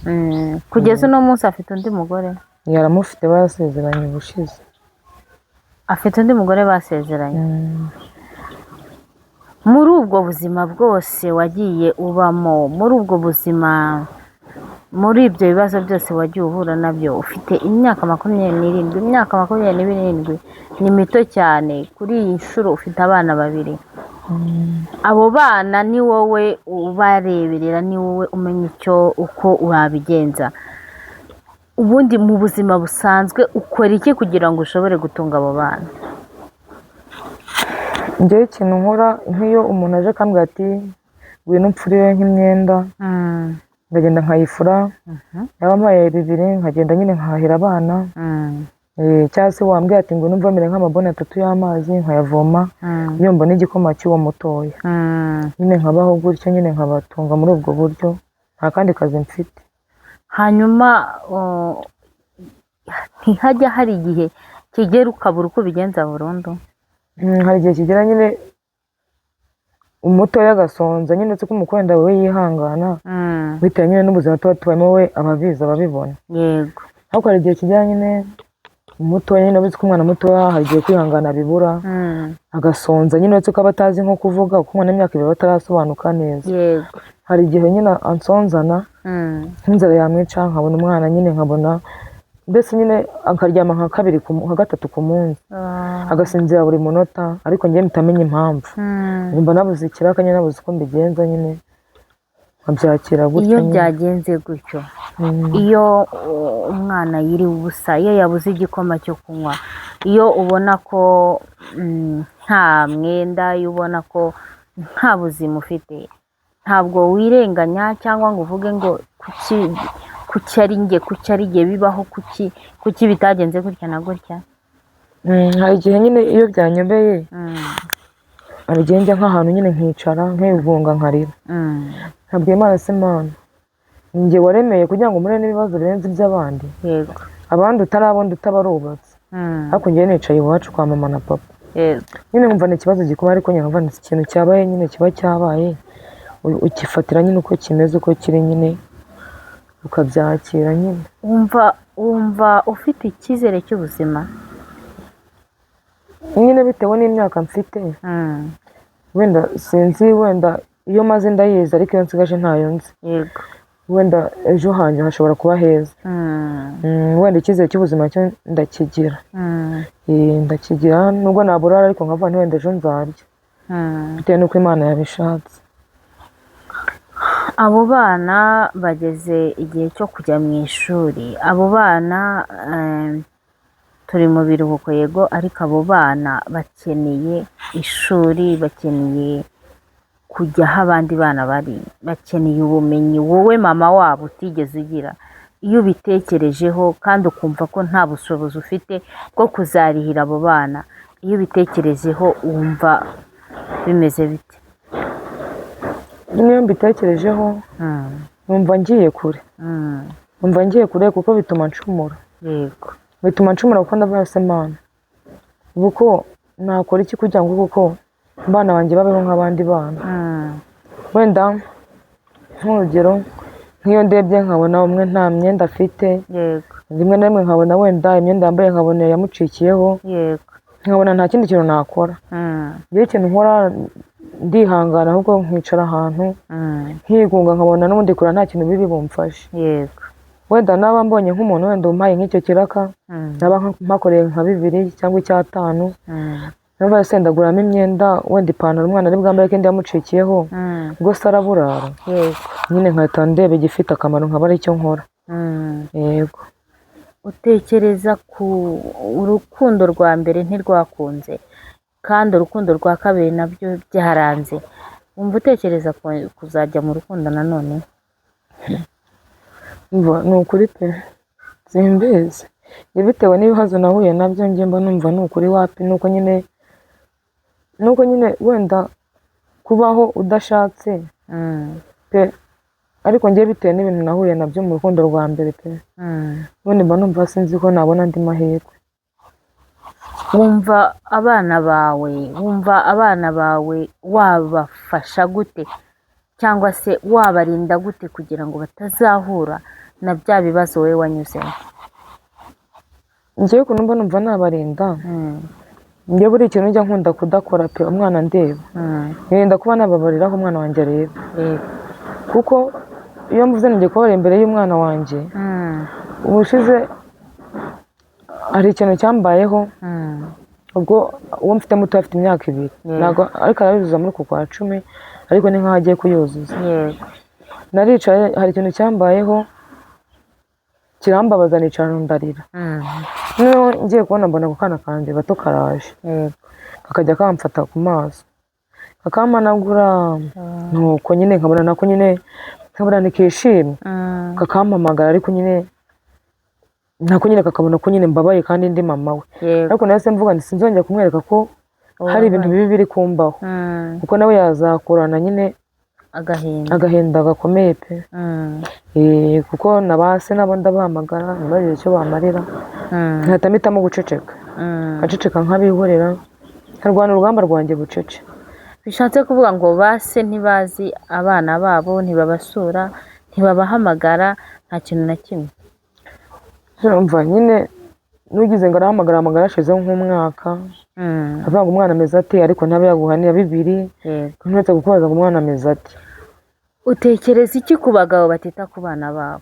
Kugeza uno munsi afite undi mugore? Yaramufite, barasezeranye ubushize. Afite undi mugore basezeranye. Muri ubwo buzima bwose wagiye ubamo, muri ubwo buzima, muri ibyo bibazo byose wagiye uhura nabyo, ufite imyaka 27. Imyaka 27 ni mito cyane. Kuri iyi nshuro ufite abana babiri. Abo bana ni wowe ubareberera, ni wowe umenya icyo uko wabigenza. Ubundi mu buzima busanzwe ukora iki kugira ngo ushobore gutunga abo bana? Njyewe ikintu nkora, nk'iyo umuntu aje akambwira ati ngwino umfurire nk'imyenda, ndagenda nkayifura, yaba ampaye 2 nkagenda nyine nkahahira abana, cyangwa se wambwira ati ngwino umvomere nk'amaboni 3 y'amazi nkayavoma, iyo mbona igikoma cy'uwo mutoya nyine nkabaho gutyo, nyine nkabatunga muri ubwo buryo, nta kandi kazi mfite. Hanyuma ntihajya hari igihe kigera ukabura uko ubigenza burundu? Hari igihe kigera nyine umutoya agasonza nyine, uretse ko umukuru we yihangana bitewe nyine n'ubuzima tuba tubayemo, we ababizi ababibona. Yego. Ariko hari igihe kigera nyine umutoya nyine, ubizi ko umwana mutoya hari igihe kwihangana bibura, agasonza nyine, uretse ko aba atazi nko kuvuga, kuko umwana w'imyaka 2 atarasobanuka neza. Yego. Hari igihe nyine ansonzana nk'inzara yamwica, nkabona umwana nyine, nkabona mbese nyine akaryama nka kabiri nka 3 ku munsi, agasinzira buri munota, ariko njye mpita menya impamvu. Mba nabuze ikiraka nyine, nabuze uko mbigenza nyine, nkabyakira gutyo. Iyo byagenze gutyo, iyo umwana yiriwe ubusa, iyo yabuze igikoma cyo kunywa, iyo ubona ko nta mwenda, iyo ubona ko nta buzima ufite, ntabwo wirenganya cyangwa ngo uvuge ngo kuki ari njye, kuki ari njye bibaho, kuki bitagenze gutya na gutya? Hari igihe nyine iyo byanyobeye, hari igihe njya nk'ahantu nyine nkicara nkigunga nkarira, nkabwira Imana se Mana, njye waremeye kugira ngo mpure n'ibibazo birenze iby'abandi, abandi utarabona utabarubatse, ariko njyewe nicaye iwacu kwa mama na papa, nyine nkumva ni ikibazo gikomeye, ariko nyine nkumva ni ikintu cyabaye nyine kiba cyabaye, Ukifatira nyine uko kimeze, uko kiri nyine, ukabyakira nyine. Wumva ufite icyizere cy'ubuzima? Nyine bitewe n'imyaka mfite, wenda sinzi, wenda iyo maze ndayizi, ariko iyo nsigaje ntayo nzi. Wenda ejo hanjye hashobora kuba heza. Wenda icyizere cy'ubuzima cyo ndakigira. Ndakigira nubwo naburara, ariko nkavuga nti wenda ejo nzarya, bitewe n'uko Imana yabishatse. Abo bana bageze igihe cyo kujya mu ishuri, abo bana turi mu biruhuko yego, ariko abo bana bakeneye ishuri, bakeneye kujya aho abandi bana bari, bakeneye ubumenyi wowe mama wabo utigeze ugira. Iyo ubitekerejeho kandi ukumva ko nta bushobozi ufite bwo kuzarihira abo bana, iyo ubitekerejeho wumva bimeze bite? Niyo mbitekerejeho numva ngiye kure. Numva ngiye kure kuko bituma ncumura. Bituma ncumura kuko ndavuga se Mana, ubu ko nakora iki kugira ngo kuko abana banjye babeho nk'abandi bana? Wenda nk'urugero, nk'iyo ndebye nkabona umwe nta myenda afite, rimwe na rimwe nkabona wenda imyenda yambaye nkabona yamucikiyeho, nkabona nta kindi kintu nakora. Iyo ikintu nkora ndihangana, ahubwo nkicara ahantu nkigunga, nkabona n'ubundi kure nta kintu biri bumfashe. Wenda naba mbonye nk'umuntu wenda umpaye nk'icyo kiraka, naba mpakoreye nka 2 cyangwa 5, naba se ndaguramo imyenda, wenda ipantaro umwana ari bwambaye kandi yamucikiyeho, ubwo se araburara. Nyine nkahita ndeba igifite akamaro nkaba aricyo nkora. Yego. Utekereza ku urukundo rwa mbere ntirwakunze, kandi urukundo rwa kabiri nabyo byaranze, wumva utekereza kuzajya mu rukundo nanone? Ni ukuri pe, simbizi, bitewe n'ibibazo nahuye nabyo njye mba numva ni ukuri wapi, nuko nyine wenda kubaho udashatse pe, ariko njye bitewe n'ibintu nahuye nabyo mu rukundo rwa mbere pe, ubundi mba numva sinzi ko nabona andi mahirwe. Wumva abana bawe wabafasha gute, cyangwa se wabarinda gute kugira ngo batazahura na bya bibazo wowe wanyuzemo? Njyewe ukuntu mba numva nabarinda, njyewe buri kintu njya nkunda kudakora pe, umwana ndeba, nirinda kuba nababariraho umwana wanjye areba, kuko iyo mvuze ngiye kubabara imbere y'umwana wanjye. Ubushize hari ikintu cyambayeho, ubwo uwo mfite muto afite imyaka 2, ntabwo ariko arayuzuza muri uku kwa 10, ariko ni nkaho agiye kuyuzuza. Naricaye, hari ikintu cyambayeho kirambabaza, nicara ndarira. Noneho ngiye kubona mbona ako kana kanjye gato karaje, kakajya kamfata ku maso kakampanagura, nuko nyine nkabona nako nyine nkabona ntikishimye, kakampamagara, ariko nyine nako nyine kakabona ko nyine mbabaye kandi ndi mama we. Ariko nahise mvuga nti sinzongera kumwereka ko hari ibintu bibi biri kumbaho, kuko nawe yazakurana nyine agahinda gakomeye pe. Kuko na ba se nabo ndabahamagara ntibagire icyo bamarira, nkahita mpitamo guceceka, nkaceceka nkabihorera, nkarwana urugamba rwanjye bucece. Bishatse kuvuga ngo ba se ntibazi abana babo, ntibabasura, ntibabahamagara, nta kintu na kimwe. Urumva nyine nugize ngo arahamagara, hamagara hashizeho nk'umwaka, avuga ngo umwana ameze ate, ariko ntabe yaguha 2, nturetse kukubaza ngo umwana ameze ate. Utekereza iki ku bagabo batita ku bana babo?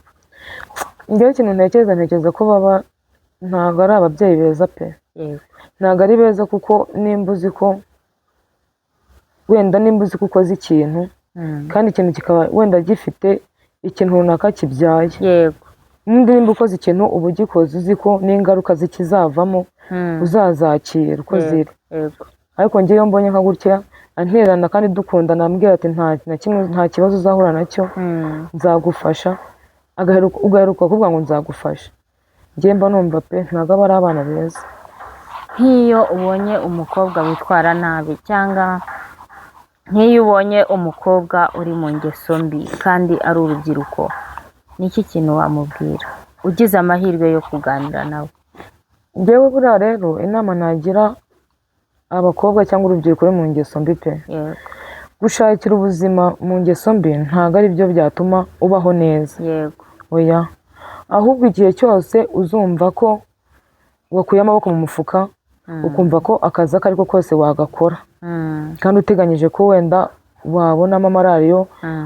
Njyewe ikintu ntekereza ko baba ntabwo ari ababyeyi beza pe. Ntabwo ari beza, kuko nimba uzi ko wenda nimba uzi ko ukoze ikintu, kandi ikintu kikaba wenda gifite ikintu runaka kibyaye, ubundi nimba ukoze ikintu uba ugikoze uzi ko n'ingaruka zikizavamo uzazakira uko ziri. Ariko njyewe iyo mbonye nka gutya anterana kandi dukundana, ambwira ati nta na kimwe, nta kibazo uzahura nacyo, nzagufasha, ugaheruka kuvuga ngo nzagufasha, njyewe mba numva pe ntabwo aba ari abana beza. Nk'iyo ubonye umukobwa witwara nabi, cyangwa nk'iyo ubonye umukobwa uri mu ngeso mbi kandi ari urubyiruko, ni iki kintu wamubwira ugize amahirwe yo kuganira nawe? Njyewe buriya rero inama nagira abakobwa cyangwa urubyiruko ruri mu ngeso mbi pe, Gushakira ubuzima mu ngeso mbi ntabwo ari byo byatuma ubaho neza. Yego. Oya, ahubwo igihe cyose uzumva ko wakuye amaboko mu mufuka, ukumva ko akazi ako ariko kose wagakora, kandi uteganyije ko wenda wabonamo amarariyo,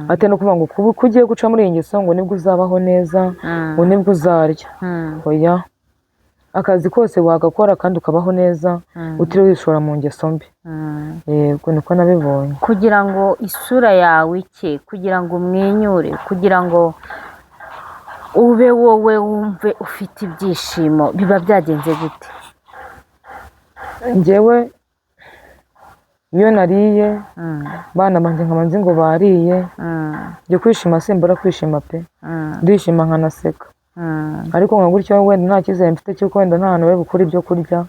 atari no kuvuga ngo kuba uko ugiye guca muri iyi ngeso ngo nibwo uzabaho neza, ngo nibwo uzarya. Oya, akazi kose wagakora kandi ukabaho neza, utiriwe wishora mu ngeso mbi. Yego, niko nabibonye. Kugira ngo isura yawe icye, kugira ngo umwenyure, kugira ngo ube wowe wumve ufite ibyishimo, biba byagenze gute? Njyewe iyo nariye, bana banjye nkaba nzi ngo bariye, njye kwishima simbura kwishima pe, ndishima nkanaseka. Ariko nka gutyo wenda nta cyizere mfite cy'uko wenda nta hantu bari bukure ibyo kurya,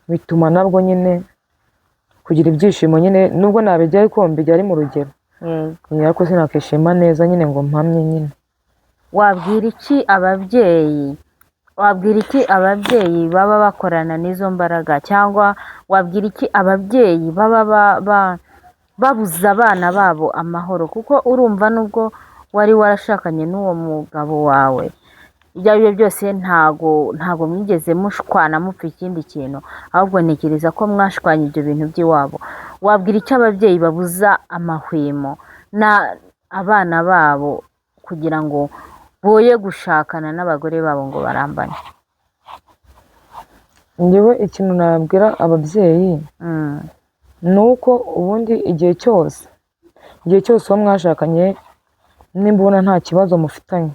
bituma nabwo nyine kugira ibyishimo nyine, nubwo nabijya ariko mbijya ari mu rugero. Yego. Ariko sinakishima neza nyine ngo mpamye nyine. Wabwira iki ababyeyi? Wabwira iki ababyeyi baba bakorana n'izo mbaraga, cyangwa wabwira iki ababyeyi baba babuza abana babo amahoro? Kuko urumva nubwo wari warashakanye n'uwo mugabo wawe, ibyo ari byo byose ntago mwigeze mushwana mupfa ikindi kintu, ahubwo ntekereza ko mwashwanye ibyo bintu by'iwabo. Wabwira icyo ababyeyi babuza amahwemo na abana babo kugira ngo boye gushakana n'abagore babo ngo barambane? Njyewe ikintu nabwira ababyeyi ni uko ubundi igihe cyose uwo mwashakanye, nimba ubona nta kibazo mufitanye,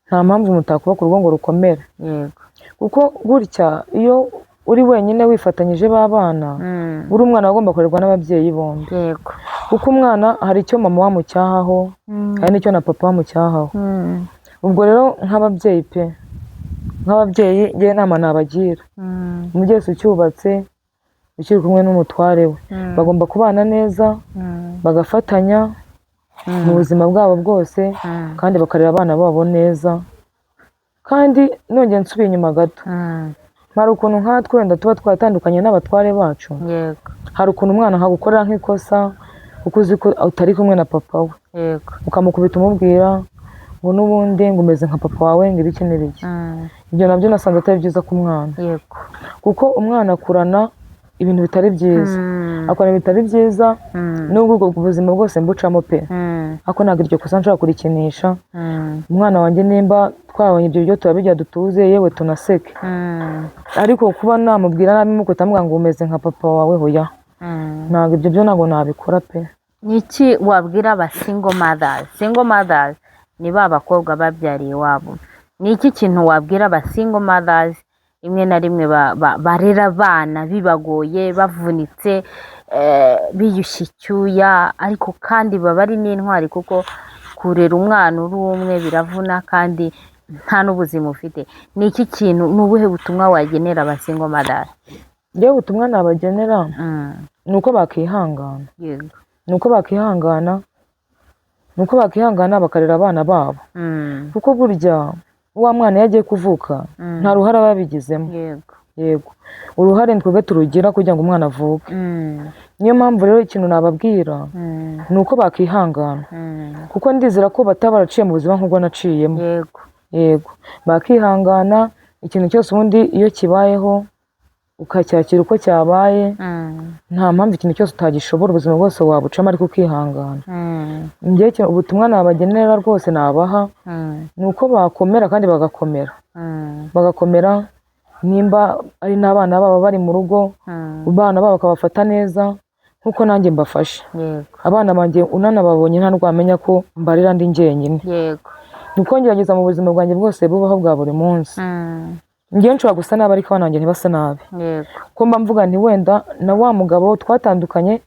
nta mpamvu mutakubaka urugo ngo rukomere. Yego. Kuko gutya iyo uri wenyine wifatanyije b'abana, buri umwana agomba kurerwa n'ababyeyi bombi. Yego. Kuko umwana hari icyo mama wamucyahaho, hari n'icyo na papa wamucyahaho. Ubwo rero nk'ababyeyi pe, nk'ababyeyi ngewe inama nabagira, umubyeyi wese ucyubatse ukiri kumwe n'umutware we, bagomba kubana neza, bagafatanya mu buzima bwabo bwose, kandi bakarera abana babo neza. Kandi nongeye nsubiye inyuma gato, hari ukuntu nkatwe wenda tuba twatandukanye n'abatware bacu. Yego. Hari ukuntu umwana akagukorera nk'ikosa kuko uzi ko utari kumwe na papa we, Yego. ukamukubita umubwira ngo n'ubundi ngo umeze nka papa wawe, ngo ibiki n'ibiki. Ibyo nabyo nasanze atari byiza ku mwana. Yego. Kuko umwana akurana ibintu bitari byiza, akurana ibintu bitari byiza, nubwo ubwo buzima bwose mbucamo pe, ariko ntabwo iryo kosa nshobora kurikinisha. Umwana wanjye nimba twabonye ibyo biryo turabirya dutuze, yewe tunaseke, ariko kuba namubwira nabi mukutamubwira ngo umeze nka papa wawe, hoya, ntabwo ibyo byo ntabwo nabikora pe. Ni iki wabwira aba single mothers? Single mothers ni ba bakobwa babyariye iwabo. Ni iki kintu wabwira aba single mothers rimwe na rimwe barera abana bibagoye, bavunitse, biyushye icyuya, ariko kandi baba ari n'intwari, kuko kurera umwana uri umwe biravuna kandi nta n'ubuzima ufite. Ni iki kintu, ni ubuhe butumwa wagenera aba single mothers? Njyewe ubutumwa nabagenera ni uko bakihangana. Yego. Ni uko bakihangana, ni uko bakihangana bakarera abana babo. Kuko burya wa mwana iyo agiye kuvuka, nta ruhare aba yabigizemo. Yego. Yego, uruhare twebwe turugira kugira ngo umwana avuke. Niyo mpamvu rero ikintu nababwira ni uko bakihangana, kuko ndizera ko bataba baraciye mu buzima nk'ubwo naciyemo. Yego. Yego, bakihangana. Ikintu cyose ubundi iyo kibayeho ukacyakira uko cyabaye, nta mpamvu ikintu cyose utagishobora, ubuzima bwose wabucamo ariko ukihangana. Njyewe ubutumwa nabagenera rwose nabaha ni uko bakomera kandi bagakomera, bagakomera nimba ari n'abana babo bari mu rugo, abana babo bakabafata neza nk'uko nanjye mbafashe. Yego. Abana banjye unanababonye nta nubwo wamenya ko mbarera ndi njyenyine. Yego. Ni uko ngerageza mu buzima bwanjye bwose bubaho bwa buri munsi. Njyewe nshobora gusa nabi ariko abana banjye ntibasa nabi. Yego. Ko mba mvuga nti wenda na wa mugabo twatandukanye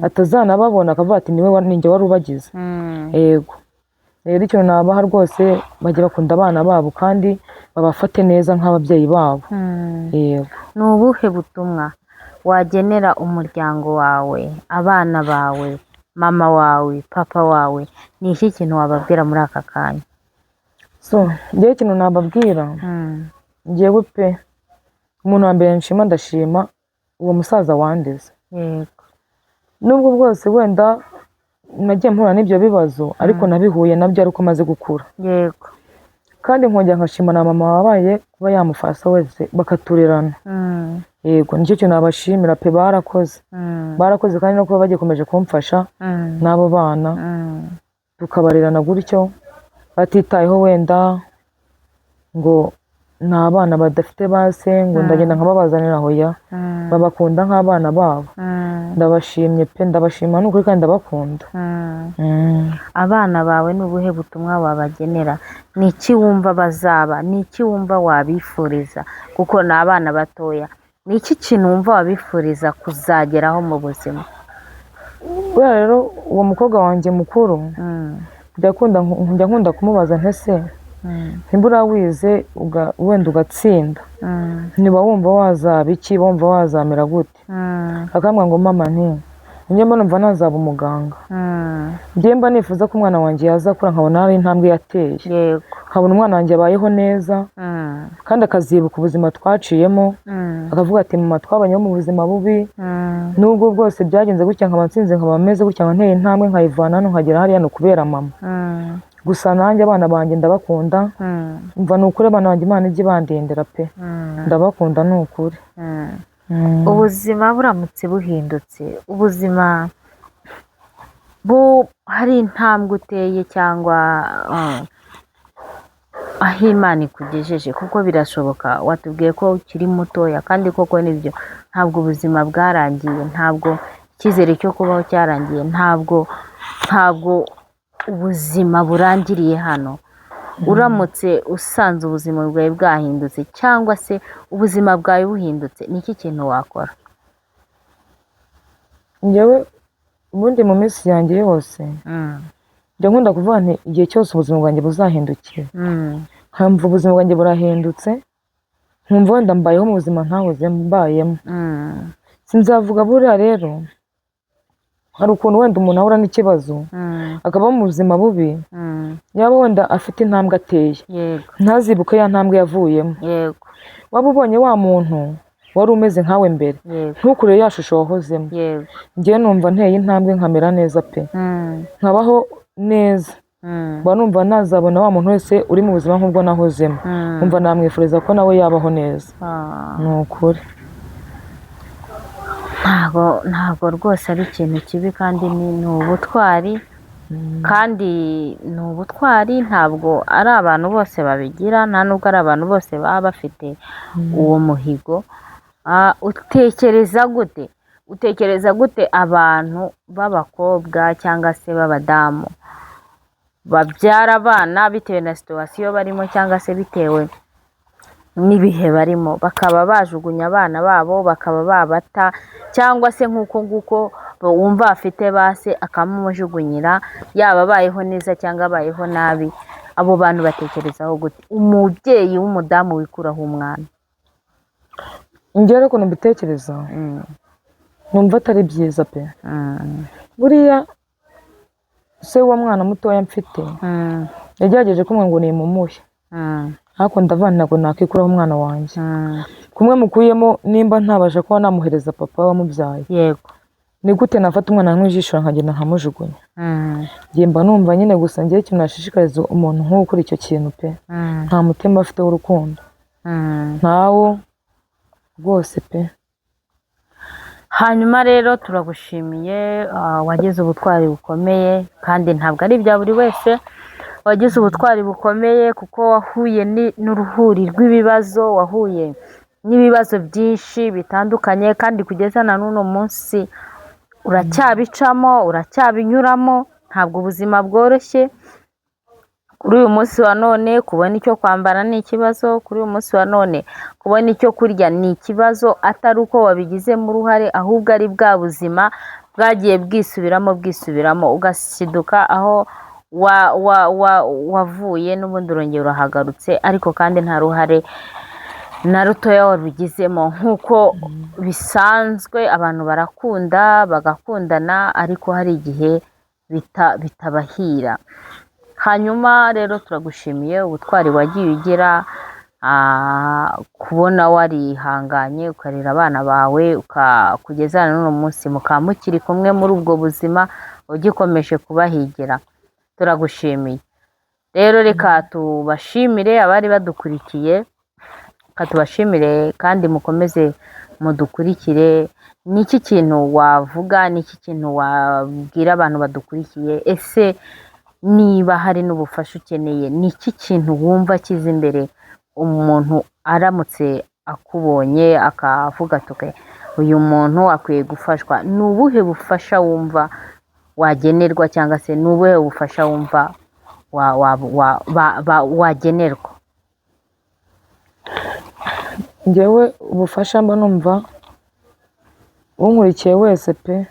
atazanababona akavuga ati niwe ninjye wari ubagize. Yego. Rero ikintu nabaha rwose, bajye bakunda abana babo kandi babafate neza nk'ababyeyi babo. Yego. Ni ubuhe butumwa wagenera umuryango wawe, abana bawe, mama wawe, papa wawe? Ni iki kintu wababwira muri aka kanya? So, njyewe ikintu nababwira, njyewe pe, umuntu wa mbere nshima, ndashima uwo musaza wandeze. Yego. Nubwo bwose wenda nagiye mpura n'ibyo bibazo, ariko nabihuye nabyo ariko maze gukura. Yego. Kandi nkongera nkashima na mama wabaye kuba yamufasha wese bakaturerana. Yego, nicyo kintu nabashimira pe, barakoze. Barakoze kandi no kuba bagikomeje kumfasha n'abo bana tukabarerana gutyo batitayeho wenda ngo ni abana badafite base, ngo ndagenda nkababazanira, hoya, babakunda nk'abana babo. Ndabashimye pe, ndabashima ni ukuri kandi ndabakunda. Abana bawe ni ubuhe butumwa wabagenera? Ni iki wumva bazaba? Ni iki wumva wabifuriza? Kuko ni abana batoya. Ni iki kintu wumva wabifuriza kuzageraho mu buzima? Buriya rero uwo mukobwa wanjye mukuru njya nkunda kumubaza ntese nibura wize wenda ugatsinda, ntiba wumva wazaba iki, wumva wazamera gute? Akambwira ngo mama nti njye mba numva nazaba umuganga. Njye mba nifuza ko umwana wanjye yazakura nkabona hari intambwe yateye, nkabona umwana wanjye abayeho neza kandi akazibuka ubuzima twaciyemo, akavuga ati mama twabanyeho mu buzima bubi, nubwo bwose byagenze gutya nkaba nsinze, nkaba meze gutya, nkaba nteye intambwe nkayivana hano nkagera hariya, ni ukubera mama. Gusa nanjye abana banjye ndabakunda, mva ni ukuri abana banjye Imana ijye ibandindira pe, ndabakunda ni ukuri. Ubuzima buramutse buhindutse, ubuzima hari intambwe uteye cyangwa aho Imana ikugejeje, kuko birashoboka. Watubwiye ko ukiri mutoya kandi koko nibyo, ntabwo ubuzima bwarangiye, ntabwo icyizere cyo kubaho cyarangiye, ntabwo ubuzima burangiriye hano. Uramutse usanze ubuzima bwawe bwahindutse cyangwa se ubuzima bwawe buhindutse, ni iki kintu wakora? Njyewe ubundi mu minsi yanjye yose njya nkunda kuvuga nti igihe cyose ubuzima bwanjye buzahindukira, nkumva ubuzima bwanjye burahindutse, nkumva wenda mbayeho mu buzima ntahoze mbayemo, sinzavuga. Buriya rero hari ukuntu wenda umuntu ahura n'ikibazo akaba mu buzima bubi, yaba wenda afite intambwe ateye, ntazibuke ya ntambwe yavuyemo. Waba ubonye wa muntu wari umeze nkawe mbere, ntukure ya shusho wahozemo. Njyewe numva nteye intambwe nkamera neza pe, nkabaho neza, mba numva nazabona wa muntu wese uri mu buzima nk'ubwo nahozemo, numva namwifuriza ko nawe yabaho neza. Ni ukuri. Ntabwo rwose ari ikintu kibi, kandi ni ubutwari, kandi ni ubutwari, ntabwo ari abantu bose babigira, nta nubwo ari abantu bose baba bafite uwo muhigo. Utekereza gute? Utekereza gute abantu b'abakobwa cyangwa se b'abadamu babyara abana bitewe na situwasiyo barimo cyangwa se bitewe n'ibihe barimo, bakaba bajugunya abana babo, bakaba babata, cyangwa se nk'uko nguko wumva afite base akamujugunyira, yaba abayeho neza cyangwa abayeho nabi? Abo bantu batekerezaho gute? Umubyeyi w'umudamu wikuraho umwana. Njyewe ariko mbitekereza numva atari byiza pe. Buriya se w'uwo mwana mutoya mfite yagerageje kumwe ngo nimumuhe, ariko ndavuga ntabwo nakwikuraho umwana wanjye. Kumwe mukuyemo nimba ntabasha kuba namuhereza papa wamubyaye, yego, ni gute nafata umwana nk'ijisho nkagenda nkamujugunya? Njye mba numva nyine gusa ngewe ikintu nashishikariza umuntu nk'uwo ukora icyo kintu pe, nta mutima afite w'urukundo, ntawo rwose pe. Hanyuma rero turagushimiye, wagize ubutwari bukomeye, kandi ntabwo ari ibya buri wese. Wagize ubutwari bukomeye kuko wahuye n'uruhuri rw'ibibazo, wahuye n'ibibazo byinshi bitandukanye, kandi kugeza na n'uno munsi uracyabicamo, uracyabinyuramo. Ntabwo ubuzima bworoshye. Kuri uyu munsi wa none kubona icyo kwambara ni ikibazo, kuri uyu munsi wa none kubona icyo kurya ni ikibazo, atari uko wabigizemo uruhare, ahubwo ari bwa buzima bwagiye bwisubiramo bwisubiramo, ugasiduka aho wavuye n'ubundi urongera urahagarutse, ariko kandi nta ruhare na rutoya warugizemo. Nk'uko bisanzwe abantu barakunda bagakundana, ariko hari igihe bitabahira. Hanyuma rero turagushimiye ubutwari wagiye ugira, Kubona warihanganye ukarera abana bawe kugeza na n'uno munsi mukaba mukiri kumwe muri ubwo buzima, ugikomeje kubahigira, turagushimiye. Rero reka tubashimire abari badukurikiye, reka tubashimire kandi mukomeze mudukurikire. Ni iki kintu wavuga, ni iki kintu wabwira abantu badukurikiye? Ese niba hari n'ubufasha ukeneye, ni iki kintu wumva kiza imbere umuntu aramutse akubonye akavuga ati "Okay, uyu muntu akwiye gufashwa"? Ni ubuhe bufasha wumva wagenerwa, cyangwa se ni ubuhe bufasha wumva wagenerwa? Njyewe ubufasha mba numva unkurikiye wese pe,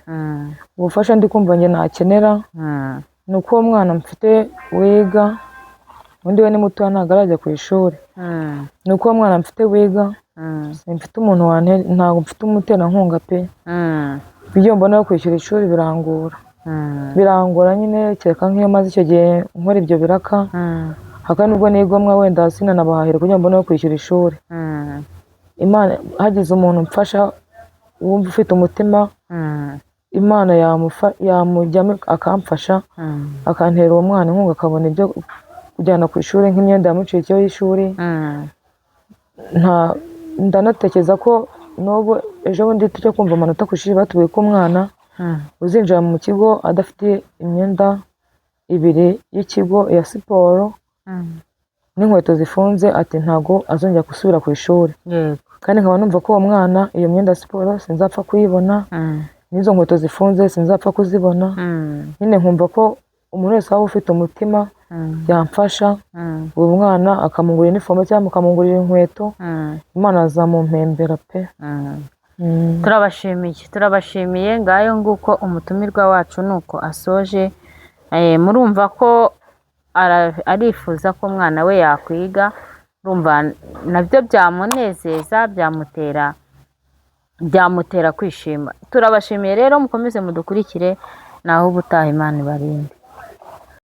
ubufasha ndi kumva njye nakenera ni uko uwo mwana mfite wiga, undi we ni mutoya ntabwo arajya ku ishuri, ni uko uwo mwana mfite wiga, simfite umuntu ntabwo mfite umuterankunga pe. Ibyo mbona yo kwishyura ishuri birangora, birangora nyine, kereka nk'iyo maze icyo gihe nkora ibyo biraka, hakaba nubwo nigomwa wenda sinanabahahira kugira ngo mbone yo kwishyura ishuri. Imana, hagize umuntu umfasha wumva ufite umutima, Imana yamujyamo akamfasha, akantera uwo mwana inkunga akabona ibyo kujyana ku ishuri, nk'imyenda yamucikiyeho y'ishuri. Ndanatekereza ko n'ubu ejo bundi tujya kumva amanota ku ishuri, batubwiye ko umwana uzinjira mu kigo adafite imyenda ibiri y'ikigo ya siporo n'inkweto zifunze, ati ntabwo azongera gusubira ku ishuri. Kandi nkaba numva ko uwo mwana iyo myenda ya siporo sinzapfa kuyibona, n'izo nkweto zifunze sinzapfa kuzibona. Nyine nkumva ko umuntu wese waba ufite umutima yamfasha, uwo mwana akamugurira inifomo cyangwa akamugurira inkweto, Imana azamumpembera pe. Turabashimiye, turabashimiye. Ngayo nguko umutumirwa wacu nuko asoje. Murumva ko arifuza ko umwana we yakwiga, urumva nabyo byamunezeza, byamutera kwishima. Turabashimiye rero, mukomeze mudukurikire, naho ubutaha Imana ibarinde.